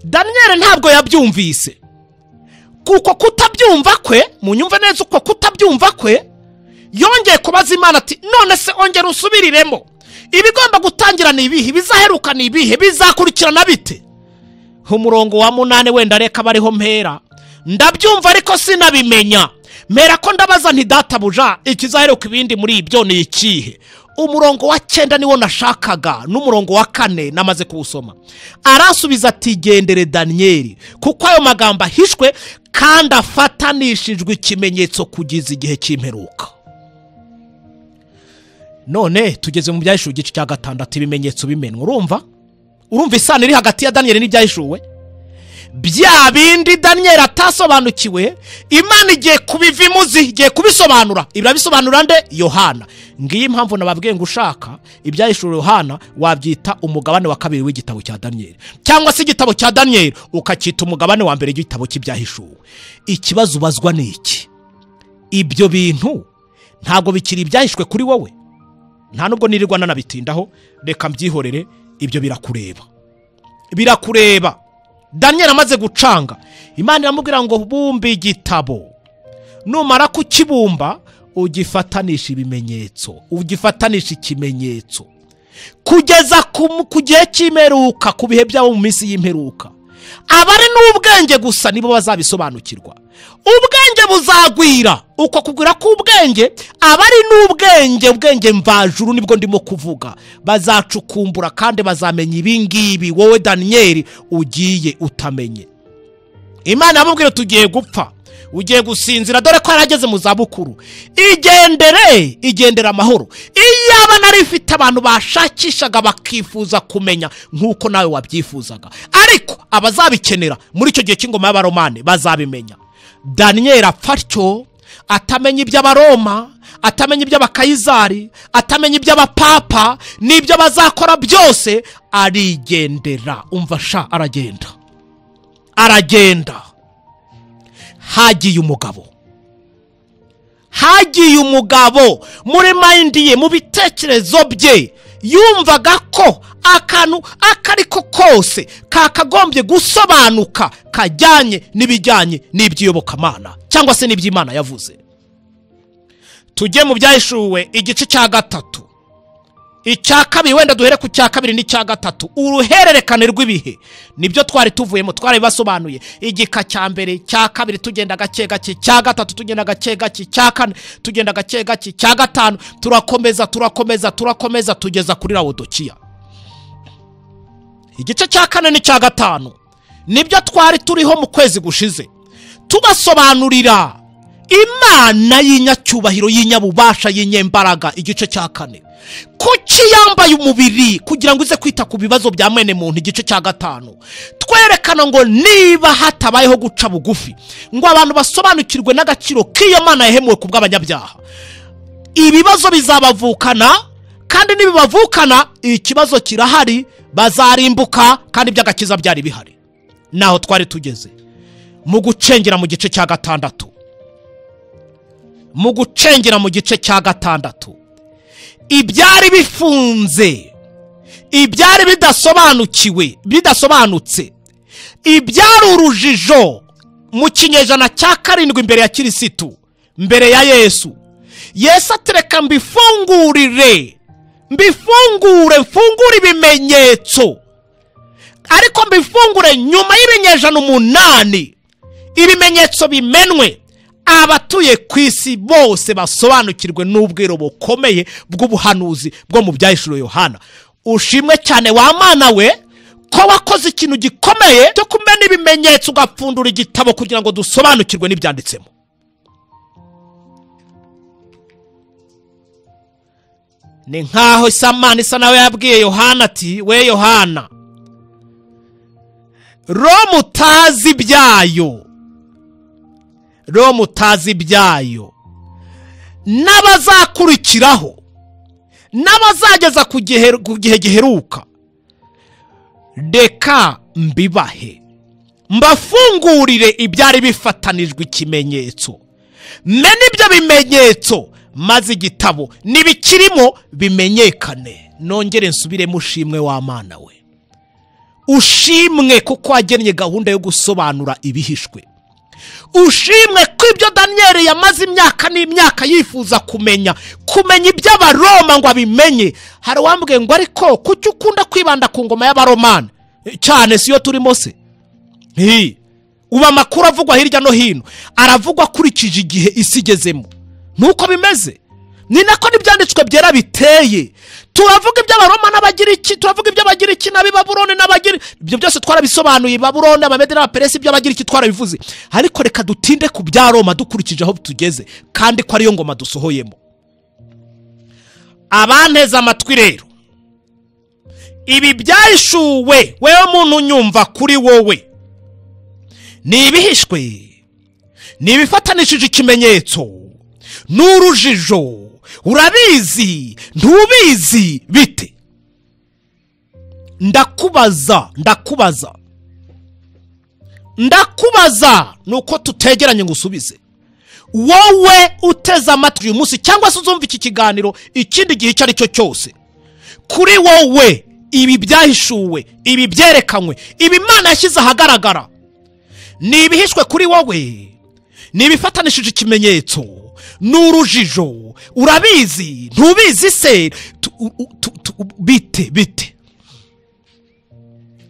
Daniyeli ntabwo yabyumvise, kuko kutabyumva kwe, munyumve neza, uko kutabyumva kwe, yongeye kubaza Imana ati none se ongera usubiriremo, ibigomba gutangira ni ibihe, bizaheruka ni ibihe, bizakurikirana bite? Umurongo wa 8 wenda reka bariho mpera. Ndabyumva ariko sinabimenya. Mera ko ndabaza nti databuja, ikizaheruka ibindi muri ibyo ni ikihe? Umurongo wa 9 niwo nashakaga, n'umurongo wa 4 namaze kuwusoma. Arasubiza ati gendere Daniyeli, kuko ayo magambo ahishwe kandi afatanishijwe ikimenyetso kugeza igihe cy'imperuka. None tugeze mu byahishuwe igice cya 6, ibimenyetso bimenwa. Urumva isano iri hagati ya Daniyeli n'ibyahishuwe? Bya bindi Daniyeli atasobanukiwe, Imana igiye kubiva imuzi, igiye kubisobanura. Irabisobanura nde? Yohana. Ngiyi impamvu nababwiye ngo ushaka ibyahishuwe Yohana wabyita umugabane wa 2 w'igitabo cya Daniyeli, cyangwa se igitabo cya Daniyeli ukacyita umugabane wa 1 w'igitabo cy'ibyahishuwe. Ikibazo ubazwa ni iki? Ibyo bintu ntabwo bikiri ibyahishwe kuri wowe. Nta nubwo nirirwa nanabitindaho, reka mbyihorere, ibyo birakureba, birakureba. Daniyeli amaze gucanga, Imana iramubwira ngo bumba igitabo, numara kukibumba ugifatanisha ibimenyetso, ugifatanisha ikimenyetso kugeza ku gihe cy'imperuka, ku bihe byabo mu minsi y'imperuka. Abari n'ubwenge gusa nibo bazabisobanukirwa. Ubwenge buzagwira. Uko kugwira k'ubwenge, abari n'ubwenge, ubwenge mvajuru nibwo ndimo kuvuga, bazacukumbura kandi bazamenya ibingibi wowe Daniyeli ugiye utamenye. Imana yamubwira tugiye gupfa, ugiye gusinzira, dore ko yarageze mu zabukuru, igendere, igendera amahoro. Iyaba nari ifite abantu bashakishaga bakifuza kumenya nk'uko nawe wabyifuzaga, ariko abazabikenera muri icyo gihe cy'ingoma y'Abaromani bazabimenya. Daniyeli apfa atyo, atamenya iby'Abaroma, atamenya iby'Abakayizari, atamenya iby'Abapapa n'ibyo bazakora byose, arigendera. Umva sha, aragenda, aragenda. Hagiye umugabo, hagiye umugabo muri mind ye, mu bitekerezo bye yumvaga ko akantu akariko kose kakagombye gusobanuka kajyanye n'ibijyanye n'iby'iyobokamana cyangwa se n'iby'Imana yavuze. Tujye mu Byahishuwe igice cya 3, icya 2, wenda duhere ku cya 2 n'icya 3, uruhererekane rw'ibihe nibyo twari tuvuyemo, twari basobanuye igika cya 1, cya 2 tugenda gake gake, cya 3 tugenda gake gake, cya 4 tugenda gake gake, cya 5 turakomeza turakomeza turakomeza tugeza kuri Laodikiya. Igice cya 4 n'icya 5 nibyo twari turiho mu kwezi gushize, tubasobanurira Imana y'inyacyubahiro, y'inyabubasha, y'inyembaraga. Igice cya 4, kuki yambaye umubiri kugira ngo ize kwita ku bibazo bya mwene muntu. Igice cya 5 twerekana ngo niba hatabayeho guca bugufi ngo abantu basobanukirwe n'agaciro k'iyo Mana yahemuwe ku bw'abanyabyaha, ibibazo bizabavukana, kandi nibibavukana ikibazo kirahari, bazarimbuka, kandi iby'agakiza byari bihari. Naho twari tugeze mu gucengera mu gice cya 6, mu gucengera mu gice cya 6, ibyari bifunze, ibyari bidasobanukiwe, bidasobanutse, ibyari urujijo mu kinyejana cya 7 imbere ya Kirisitu, mbere ya Yesu. Yesu atereka mbifungurire, mbifungure, mfungure ibimenyetso, ariko mbifungure nyuma y'ibinyejana 8, ibimenyetso bimenwe, abatuye ku isi bose basobanukirwe n'ubwiro bukomeye bw'ubuhanuzi bwo mu Byahishuwe Yohana. Ushimwe cyane wa Mana we ko wakoze ikintu gikomeye cyo kumena ibimenyetso, ugapfundura igitabo kugira ngo dusobanukirwe n'ibyanditsemo. Ni nkaho Imana isa nawe yabwiye Yohana ati we Yohana, Roma utazi ibyayo, Roma utazi ibyayo, n'abazakurikiraho, n'abazageza ku gihe giheruka, reka mbibahe, mbafungurire ibyari bifatanijwe ikimenyetso, mene ibyo bimenyetso, maze igitabo n'ibikirimo bimenyekane. Nongere nsubiremo, ushimwe wa Mana we, ushimwe kuko wagennye gahunda yo gusobanura ibihishwe. Ushimwe ko ibyo Daniyeli yamaze imyaka n'imyaka yifuza kumenya, kumenya iby'Abaroma ngo abimenye. Hari uwambwiye ngo ariko kuki ukunda kwibanda ku ngoma y'Abaromani cyane, siyo turimo se? Uba amakuru avugwa hirya no hino aravugwa akurikije igihe isi igezemo, nuko bimeze. Ni nako n'ibyanditswe byera biteye. Turavuga iby'Abaroma n'Abagiriki, turavuga iby'Abagiriki n'Abibabuloni n'Abagiriki, ibyo byose twarabisobanuye, Babuloni, Abamedi n'Abaperesi, iby'Abagiriki twarabivuze. Ariko reka dutinde ku bya Roma dukurikije aho tugeze, kandi ko ariyo ngoma dusohoyemo. Abanteze amatwi rero, ibi byahishuwe wewe muntu unyumva, kuri wowe ni ibihishwe, ni ibifatanishije ikimenyetso, n'urujijo, urabizi ntubizi bite? Ndakubaza, ndakubaza, ndakubaza, nuko tutegeranye ngo usubize. Wowe uteze amatwi uyu munsi cyangwa se uzumva iki kiganiro ikindi gihe icyo ari cyo cyose, kuri wowe ibi byahishuwe, ibi byerekanywe, ibi Imana yashyize ahagaragara, ni ibihishwe kuri wowe, ni ibifatanishije ikimenyetso, n'urujijo, urabizi ntubizi se? Bite bite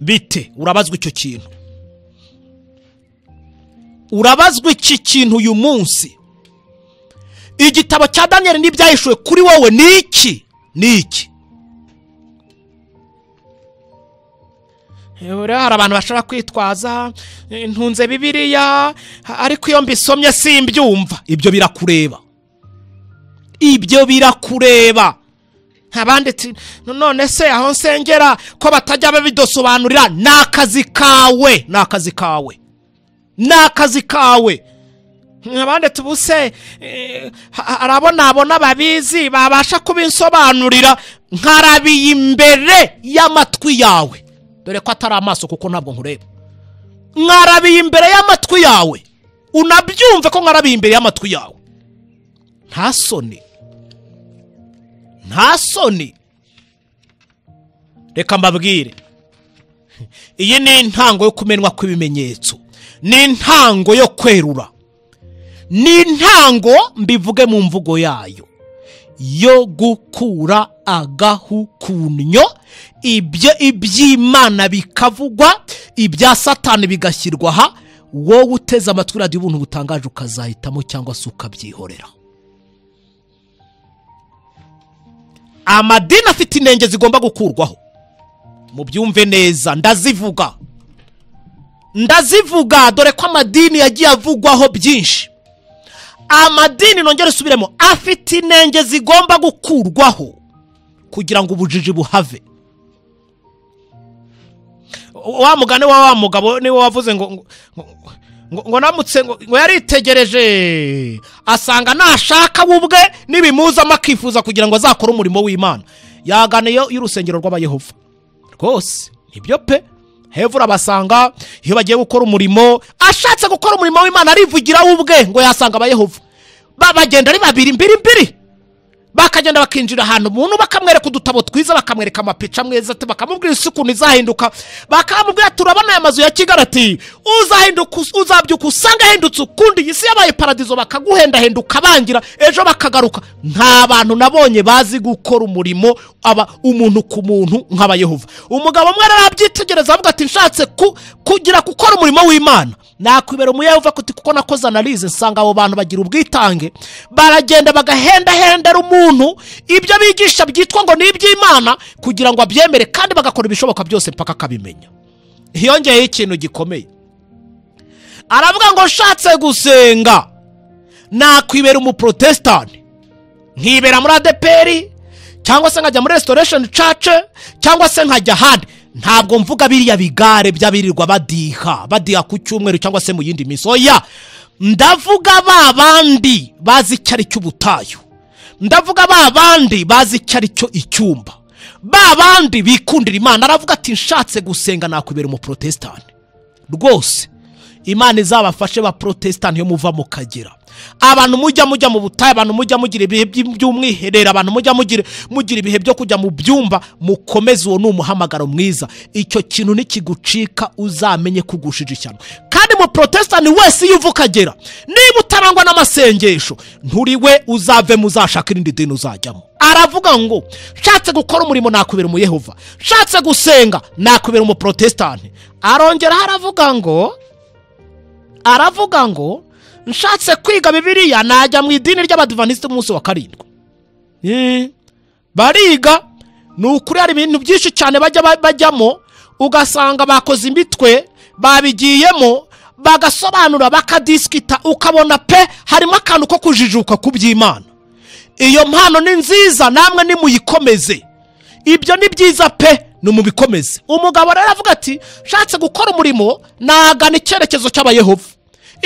bite? Urabazwa icyo kintu, urabazwa iki kintu uyu munsi. Igitabo cya Daniyeli n'ibyahishuwe kuri wowe ni iki? Ni iki? Hari abantu bashobora kwitwaza ntunze Bibiliya ariko iyo mbisomye simbyumva. Ibyo birakureba, ibyo birakureba. Abandi none se aho nsengera ko batajya babidosobanurira? Ni akazi kawe, ni akazi kawe, ni akazi kawe. Abandi tubuse arabona babizi babasha kubinsobanurira, nkarabiye imbere y'amatwi yawe, dore ko atari amaso kuko ntabwo nkureba. Nkarabiye imbere y'amatwi yawe, unabyumve ko nkarabiye imbere y'amatwi yawe. Nta soni, nta soni. Reka mbabwire, iyi ni intango yo kumenwa kw'ibimenyetso, ni intango yo kwerura, ni intango, mbivuge mu mvugo yayo, yo gukura agahu ku nnyo. Ibyo iby'Imana bikavugwa, ibya Satani bigashyirwa aha. Wowe uteze amatwi radiyo Ubuntu Butangaje ukazahitamo cyangwa se ukabyihorera. Amadini afite inenge zigomba gukurwaho, mubyumve neza. Ndazivuga, ndazivuga, dore ko amadini yagiye avugwaho byinshi. Amadini, nongere usubiremo, afite inenge zigomba gukurwaho kugira ngo ubujiji buhave. Wa mugani wa mugabo niwe wavuze ngo ngo namutse ngo yaritegereje asanga nashaka ubwe nibimuzamo akifuza kugira ngo azakore umurimo w'Imana, yagana iyo y'urusengero rw'Abayehova. Rwose nibyo pe. Hevura basanga iyo bagiye gukora umurimo, ashatse gukora umurimo w'Imana arivugira ubwe ngo yasanga Abayehova. Babagenda ari babiri mbiri mbiri, bakagenda bakinjira ahantu umuntu bakamwereka udutabo twiza, bakamwereka amapica meza, bakamubwira isi ukuntu izahinduka, bakamubwira turabona aya mazu ya Kigali, ati uzahinduka, uzabyuka usanga ahindutse ukundi, isi yabaye paradizo, bakaguhendahenduka bangira, ejo bakagaruka. Nta bantu nabonye bazi gukora umurimo aba umuntu ku muntu nk'Abayehova. Umugabo umwe arabyitegereza avuga ati nshatse kugira gukora umurimo w'Imana nakwibera umuyehova, kuko nakoze analyse nsanga abo bantu bagira ubwitange, baragenda bagahendahendera umuntu ibyo bigisha byitwa ngo ni iby'Imana kugira ngo abyemere, kandi bagakora ibishoboka byose mpaka akabimenya. Hiyongeyeho ikintu gikomeye, aravuga ngo nshatse gusenga nakwibera umuprotestani, nkibera muri ADEPR cyangwa se nkajya muri Restoration Church cyangwa se nkajya ahandi. Ntabwo mvuga biriya bigare by'abirirwa badiha badiha ku cyumweru cyangwa se mu yindi minsi, oya. Ndavuga ba bandi bazi icyo ari cy'ubutayu, ndavuga ba bandi bazi icyo ari cyo icyumba, ba bandi bikundira Imana. Aravuga ati nshatse gusenga nakwibera umuprotestani. Rwose Imana izabafashe ba protestani yo muva mukagera. Abantu mujya mujya mu butayu, abantu mujya mugira ibihe by'umwiherero, abantu mujya mugira ibihe byo kujya mu byumba, mukomeze. Uwo ni umuhamagaro mwiza. Icyo kintu nikigucika uzamenye kugushije ishyano. Kandi mu protestani wese iyo uva ukagera, niba utarangwa n'amasengesho, nturi we, uzave muzashaka irindi dini uzajyamo. Aravuga ngo nshatse gukora umurimo nakwibera umuyehova, nshatse gusenga nakwibera umuprotestani. Arongera aravuga ngo nshatse kwiga Bibiliya najya mu idini ry'Abadivantisite umunsi wa 7. Bariga, ni ukuri hari ibintu byinshi cyane bajyamo, ugasanga bakoze imitwe, babigiyemo, bagasobanura, bakadisikita, ukabona pe harimo akantu ko kujijuka ku by'Imana. Iyo mpano ni nziza, namwe nimuyikomeze. Ibyo ni byiza pe, nimubikomeze. Umugabo rero avuga ati nshatse gukora umurimo nagana icyerekezo cy'Abayehova.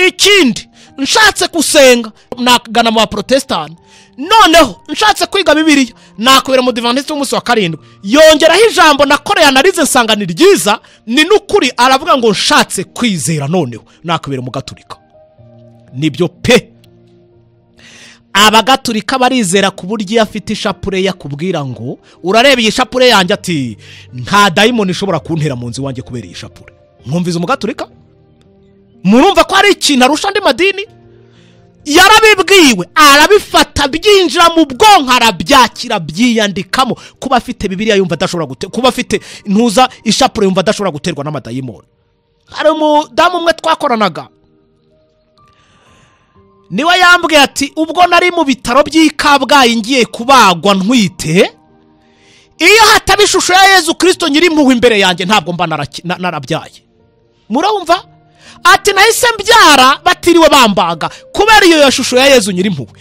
Ikindi, nshatse gusenga nagana mu baprotestani. Noneho nshatse kwiga Bibiliya nakwibera mu Adventiste w'umunsi wa 7. Yongeraho ijambo nakoreye analize nsanga ni ryiza, ni n'ukuri. Aravuga ngo nshatse kwizera noneho nakwibera mu Gaturika. Nibyo pe. Abagaturika barizera ku buryo iyo afite ishapure yakubwira ngo urareba iyi shapure yanjye, ati nta dayimoni ishobora kuntera mu nzu iwanjye kubera iyi shapure. Mwumvize umugaturika? Murumva ko ari ikintu arusha andi madini? Yarabibwiwe, arabifata, byinjira mu bwonko, arabyakira, byiyandikamo. Kuba afite Bibiliya yumva adashobora guterwa, kuba afite ntuza ishapure yumva adashobora guterwa n'amadayimoni. Hari umudamu umwe twakoranaga, niwe yambwiye ati ubwo nari mu bitaro by'i Kabgayi ngiye kubagwa ntwite, Iyo hataba ishusho ya Yezu Kristo nyirimpuhwe imbere yanjye ntabwo mba narabyaye. Murumva? Ati nahise mbyara batiriwe bambaga kubera iyo shusho ya Yezu nyirimpuhwe.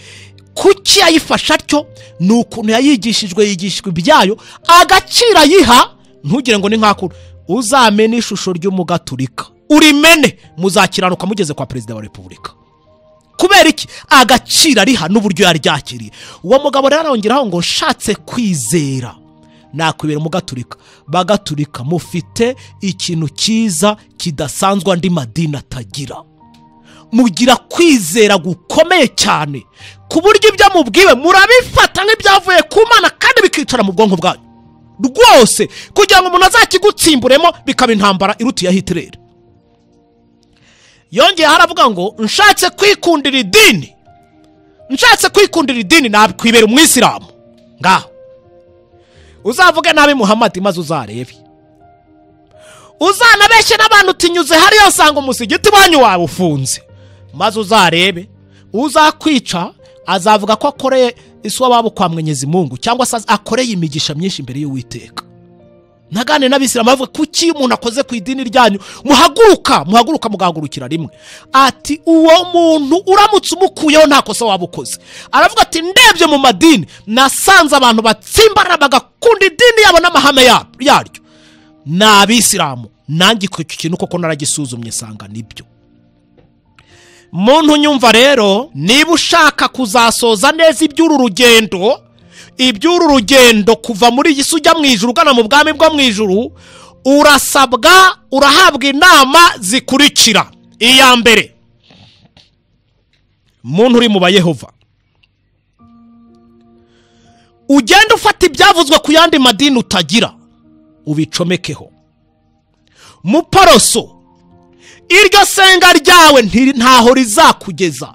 Kuki yayifasha atyo? Ni ukuntu yayigishijwe, yigishijwe ibyayo, agaciro ayiha. Ntugire ngo ni nkakuru. Uzamene ishusho ry'umugaturika urimene, muzakiranuka mugeze kwa perezida wa repubulika. Kubera iki? Agaciro ariha n'uburyo yaryakiriye. Uwo mugabo rero arongeraho ngo nshatse kwizera nakwibera umugaturika. Bagaturika mufite ikintu cyiza kidasanzwe andi madini atagira. Mugira kwizera gukomeye cyane ku buryo ibyo mubwiwe murabifata nk'ibyavuye ku Mana kandi bikicara mu bwonko bwanyu rwose, kugira ngo umuntu azakigutsimburemo bikaba intambara iruta iya Hitler. Yongeye haravuga ngo nshatse kwikundira idini, nshatse kwikundira idini nakwibera umwisilamu. Ngaho uzavuge nabi Muhammad maze uzarebe, uzanabeshye n'abantu utinyuze hariya usanga umusigiti wanyu wawe ufunze, maze uzarebe. Uzakwica azavuga ko akoreye isuwa babo kwa Mwenyezi Mungu, cyangwa se akoreye imigisha myinshi imbere y'Uwiteka. Nagane n'abisilamu bavuga kuki umuntu akoze ku idini ryanyu muhaguruka, muhaguruka mugahagurukira rimwe. Ati uwo muntu uramutse umukuyeho nta kosa wabukoze. Aravuga ati ndebye mu madini nasanze abantu batsimbarara bagakunda idini yabo n'amahame yaryo ni abisilamu. Nanjye icyo kintu koko naragisuzumye sanga nibyo. Muntu nyumva rero, niba ushaka kuzasoza neza iby'uru rugendo, iby'uru rugendo kuva muri iyi si ujya mu ijuru ugana mu bwami bwo mu ijuru, urasabwa, urahabwa inama zikurikira. Iya mbere, muntu uri mu Bayehova, ugenda ufata ibyavuzwe ku yandi madini utagira ubicomekeho. Muporoso, iryo senga ryawe ntaho rizakugeza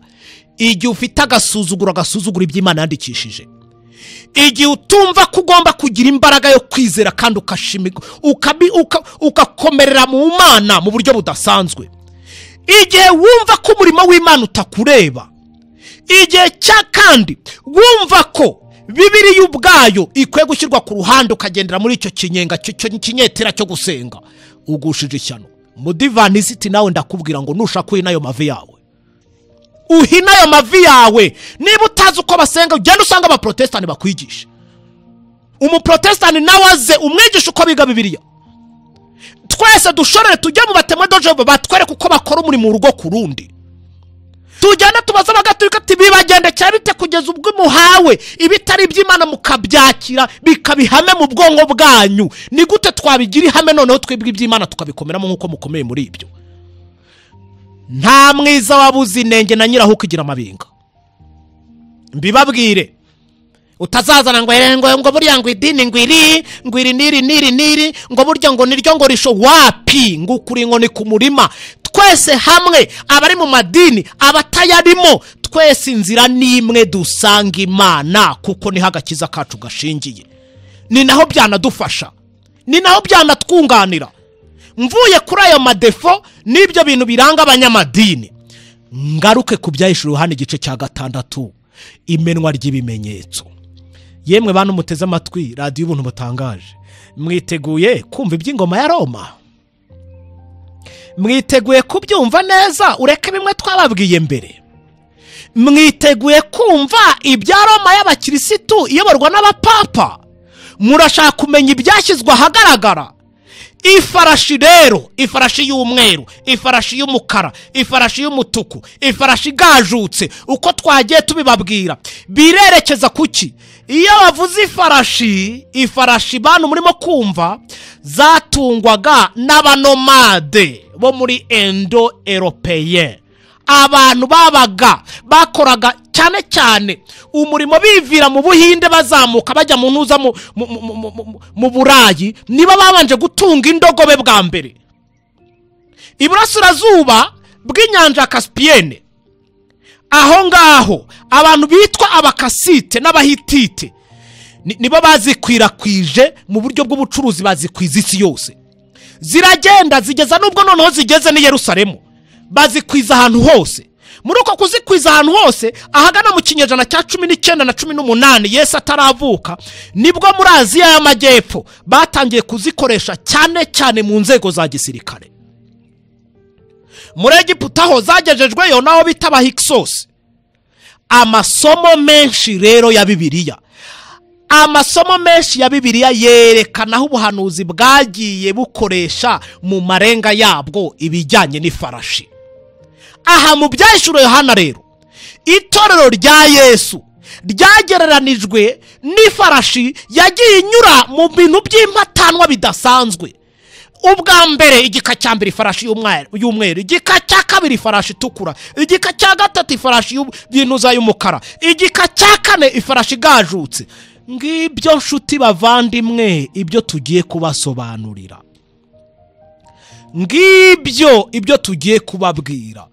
igihe ufite agasuzuguro, agasuzuguro iby'Imana yandikishije. Igihe utumva ko ugomba kugira imbaraga yo kwizera kandi ukakomerera mu Mana mu buryo budasanzwe. Igihe wumva ko umurimo w'Imana utakureba. Igihe cya kandi wumva ko Bibiliya ubwayo ikwiye gushyirwa ku ruhande ukagendera muri icyo kinyenga kinyetera cyo gusenga, ugushije ishyano. Mudivanisiti nawe ndakubwira ngo nushaka uhina ayo mavi yawe, uhina ayo mavi yawe. Niba utazi uko basenga ugenda usanga abaprotestani bakwigisha. Umuprotestani nawe aze umwigisha uko biga Bibiliya. Twese dushorere tujye mu batemwe dojobo batwereke uko bakora umurimo urugo ku rundi. Tujyana tubaza abagatulika ati bibagendekera bite kugeza ubwo muhawe ibitari iby'Imana mukabyakira bikabihame mu bwonko bwanyu? Ni gute twabigira ihame noneho twebwe iby'Imana tukabikomeramo nk'uko mukomeye muri ibyo? Nta mwiza wabuze inenge na nyiraho kugira amabinga. Mbibabwire, utazazana ngo ngo ngo burya ngo idini ngo iri ngo iri niri niri niri ngo burya ngo niryo ngo risho wapi, ngo ukuri ngo ni ku murima. Twese hamwe abari mu madini abatayarimo, twese inzira nimwe dusanga Imana, kuko niho agakiza kacu gashingiye. Ni naho byanadufasha, ni naho byanatwunganira. Mvuye kuri ayo madefo n'ibyo bintu biranga abanyamadini, ngaruke ku byahishuriwe Yohana igice cya 6, imenwa ry'ibimenyetso. Yemwe bantu muteze amatwi radiyo ubuntu butangaje, mwiteguye kumva iby'ingoma ya Roma? Mwiteguye kubyumva neza ureke bimwe twababwiye mbere? Mwiteguye kumva ibya Roma y'abakirisitu iyoborwa n'abapapa? Murashaka kumenya ibyashyizwe ahagaragara? Ifarashi rero, ifarashi y'umweru, ifarashi y'umukara, ifarashi y'umutuku, ifarashi igajutse, uko twagiye tubibabwira birerekeza kuki? Iyo bavuze ifarashi, ifarashi bantu murimo kumva zatungwaga n'abanomade bo muri Indo Européen. Abantu babaga bakoraga cyane cyane umurimo bivira mu Buhinde bazamuka bajya mu ntuza mu Burayi, niba babanje gutunga indogobe bwa mbere. Iburasirazuba bw'inyanja Caspienne, aho ngaho abantu bitwa abakasite n'abahitite nibo bazikwirakwije mu buryo bw'ubucuruzi, bazikwiza isi yose. Ziragenda zigeza nubwo noneho zigeze ni Yerusalemu, bazikwiza ahantu hose. Muri uko kuzikwiza ahantu hose, ahagana mu kinyejana cya 19 na 18 Yesu ataravuka, nibwo muri Aziya y'Amajyepfo batangiye kuzikoresha cyane cyane mu nzego za gisirikare. Muri Egiputa ho zagejejweyo naho bita Abahiksosi. Amasomo menshi rero ya Bibiliya, amasomo menshi ya Bibiliya yerekana aho ubuhanuzi bwagiye bukoresha mu marenga yabwo ibijyanye n'ifarashi. Aha mu Byahishuriwe Yohana rero, itorero rya Yesu ryagereranijwe n'ifarashi yagiye inyura mu bintu by'impatanwa bidasanzwe. Ubwa mbere igika cya mbere ifarashi y'umweru, igika cya kabiri ifarashi itukura, igika cya gatatu ifarashi y'intuza y'umukara, igika cya kane ifarashi igajutse. Ngibyo nshuti bavandimwe ibyo tugiye kubasobanurira, ngibyo ibyo tugiye kubabwira.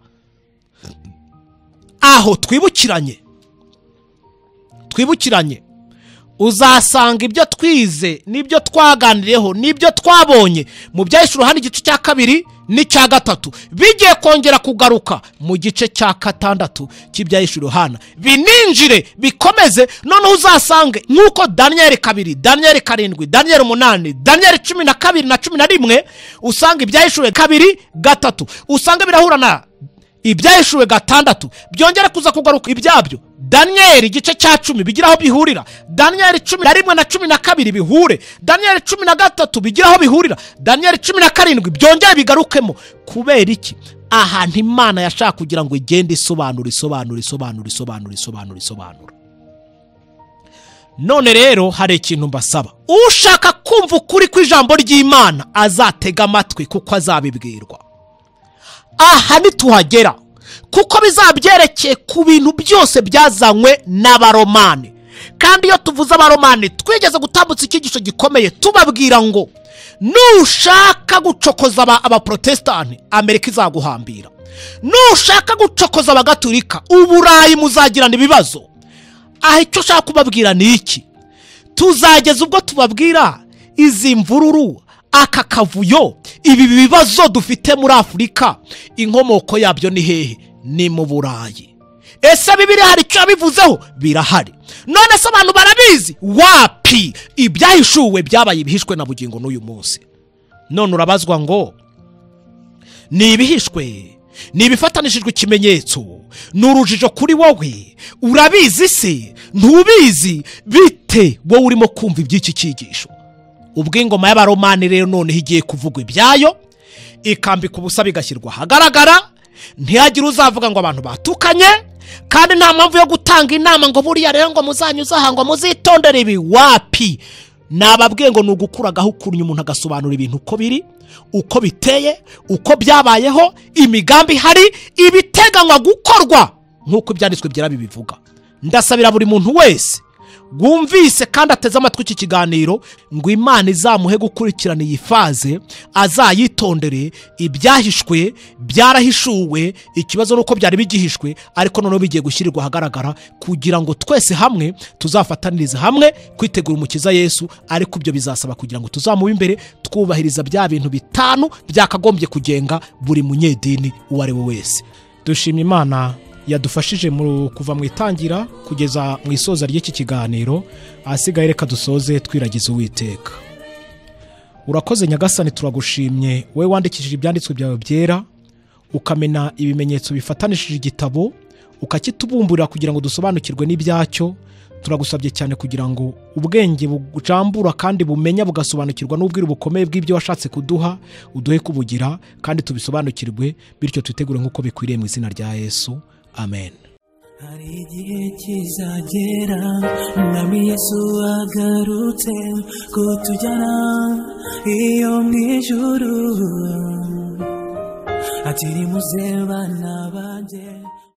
Aho twibukiranye uzasanga ibyo twize n'ibyo twaganiriyeho n'ibyo twabonye mu Byahishuriwe Yohana igice cya 2 n'icya 3 bigiye kongera kugaruka mu gice cya 6 cy'Ibyahishuriwe Yohana, bininjire bikomeze. Noneho uzasange nk'uko Daniel 2, Daniel 7, Daniel 8, Daniel 12 na 11, usanga Ibyahishuriwe 2, 3, usanga birahura na Ibyahishuriwe 6, byongera kuza kugaruka ibyabyo. Daniel igice cya 10 bigira aho bihurira, Daniel 11 na 12 bihure, Daniel 13 bigira aho bihurira, Daniel 17 byongera bigarukemo. Kubera iki? Ahantu Imana yashaka kugira ngo igende isobanura isobanura isobanura isobanura isobanura isobanura. None rero hari ikintu mbasaba, ushaka kumva ukuri kw'ijambo ry'Imana azatega amatwi kuko azabibwirwa. Aha nituhagera kuko bizabyerekeye ku bintu byose byazanywe n'Abaromani. Kandi iyo tuvuze Abaromani twigeze gutambutsa icyigisho gikomeye tubabwira ngo nushaka gucokoza abaprotestanti Amerika izaguhambira, nushaka gucokoza abagatulika Uburayi muzagirana ibibazo. Aha icyo ushaka kubabwira ni iki? Tuzageza ubwo tubabwira izi mvururu, aka kavuyo, ibi bibazo dufite muri Afurika, inkomoko yabyo ni hehe? Ni mu Burayi. Ese Bibiliya hari icyo yabivuzeho? Birahari. None se abantu barabizi? Wapi! Ibyahishuwe byabaye ibihishwe na bugingo n'uyu munsi. None urabazwa ngo ni ibihishwe, ni ibifatanishijwe ikimenyetso, ni urujijo kuri wowe, urabizi se ntubizi? Bite wowe urimo kumva iby'iki cyigisho? Ubwo ingoma y'Abaromani rero noneho igiye kuvugwa ibyayo, ikambika ubusa bigashyirwa ahagaragara, ntihagire uzavuga ngo abantu batukanye, kandi nta mpamvu yo gutanga inama ngo buriya rero ngo muzanyuze aha ngo muzitondere ibi. Wapi! Nababwiye ngo ni ugukuragaho ukuntu umuntu agasobanura ibintu uko biri, uko biteye, uko byabayeho, imigambi ihari, ibiteganywa gukorwa nk'uko ibyanditswe byera bibivuga. Ndasabira buri muntu wese wumvise kandi ateze amatwi iki kiganiro ngo Imana izamuhe gukurikirana iyi faze, azayitondere. Ibyahishwe byarahishuwe, ikibazo nuko byari bigihishwe, ariko noneho bigiye gushyirirwa ahagaragara kugira ngo twese hamwe tuzafatanirize hamwe kwitegura umukiza Yesu. Ariko ibyo bizasaba kugira ngo tuzamube imbere twubahiriza bya bintu 5 byakagombye kugenga buri munyedini uwo ari we wese. Dushima Imana yadufashije mu kuva mu itangira kugeza mu isoza ry'iki kiganiro. Ahasigaye reka dusoze twiragiza Uwiteka. Urakoze Nyagasani, turagushimye wowe wandikishije ibyanditswe byawe byera, ukamena ibimenyetso bifatanishije igitabo, ukakitubumburira kugira ngo dusobanukirwe n'ibyacyo. Turagusabye cyane kugira ngo ubwenge bucambura kandi bumenya bugasobanukirwa n'ubwiru bukomeye bw'ibyo washatse kuduha, uduhe kubugira kandi tubisobanukirwe, bityo twitegure nk'uko bikwiriye mu izina rya Yesu. Amen. Hari igihe kizagera Umwami Yesu agarutse kutujyana iyo mu ijuru, ati nimuze bana banjye.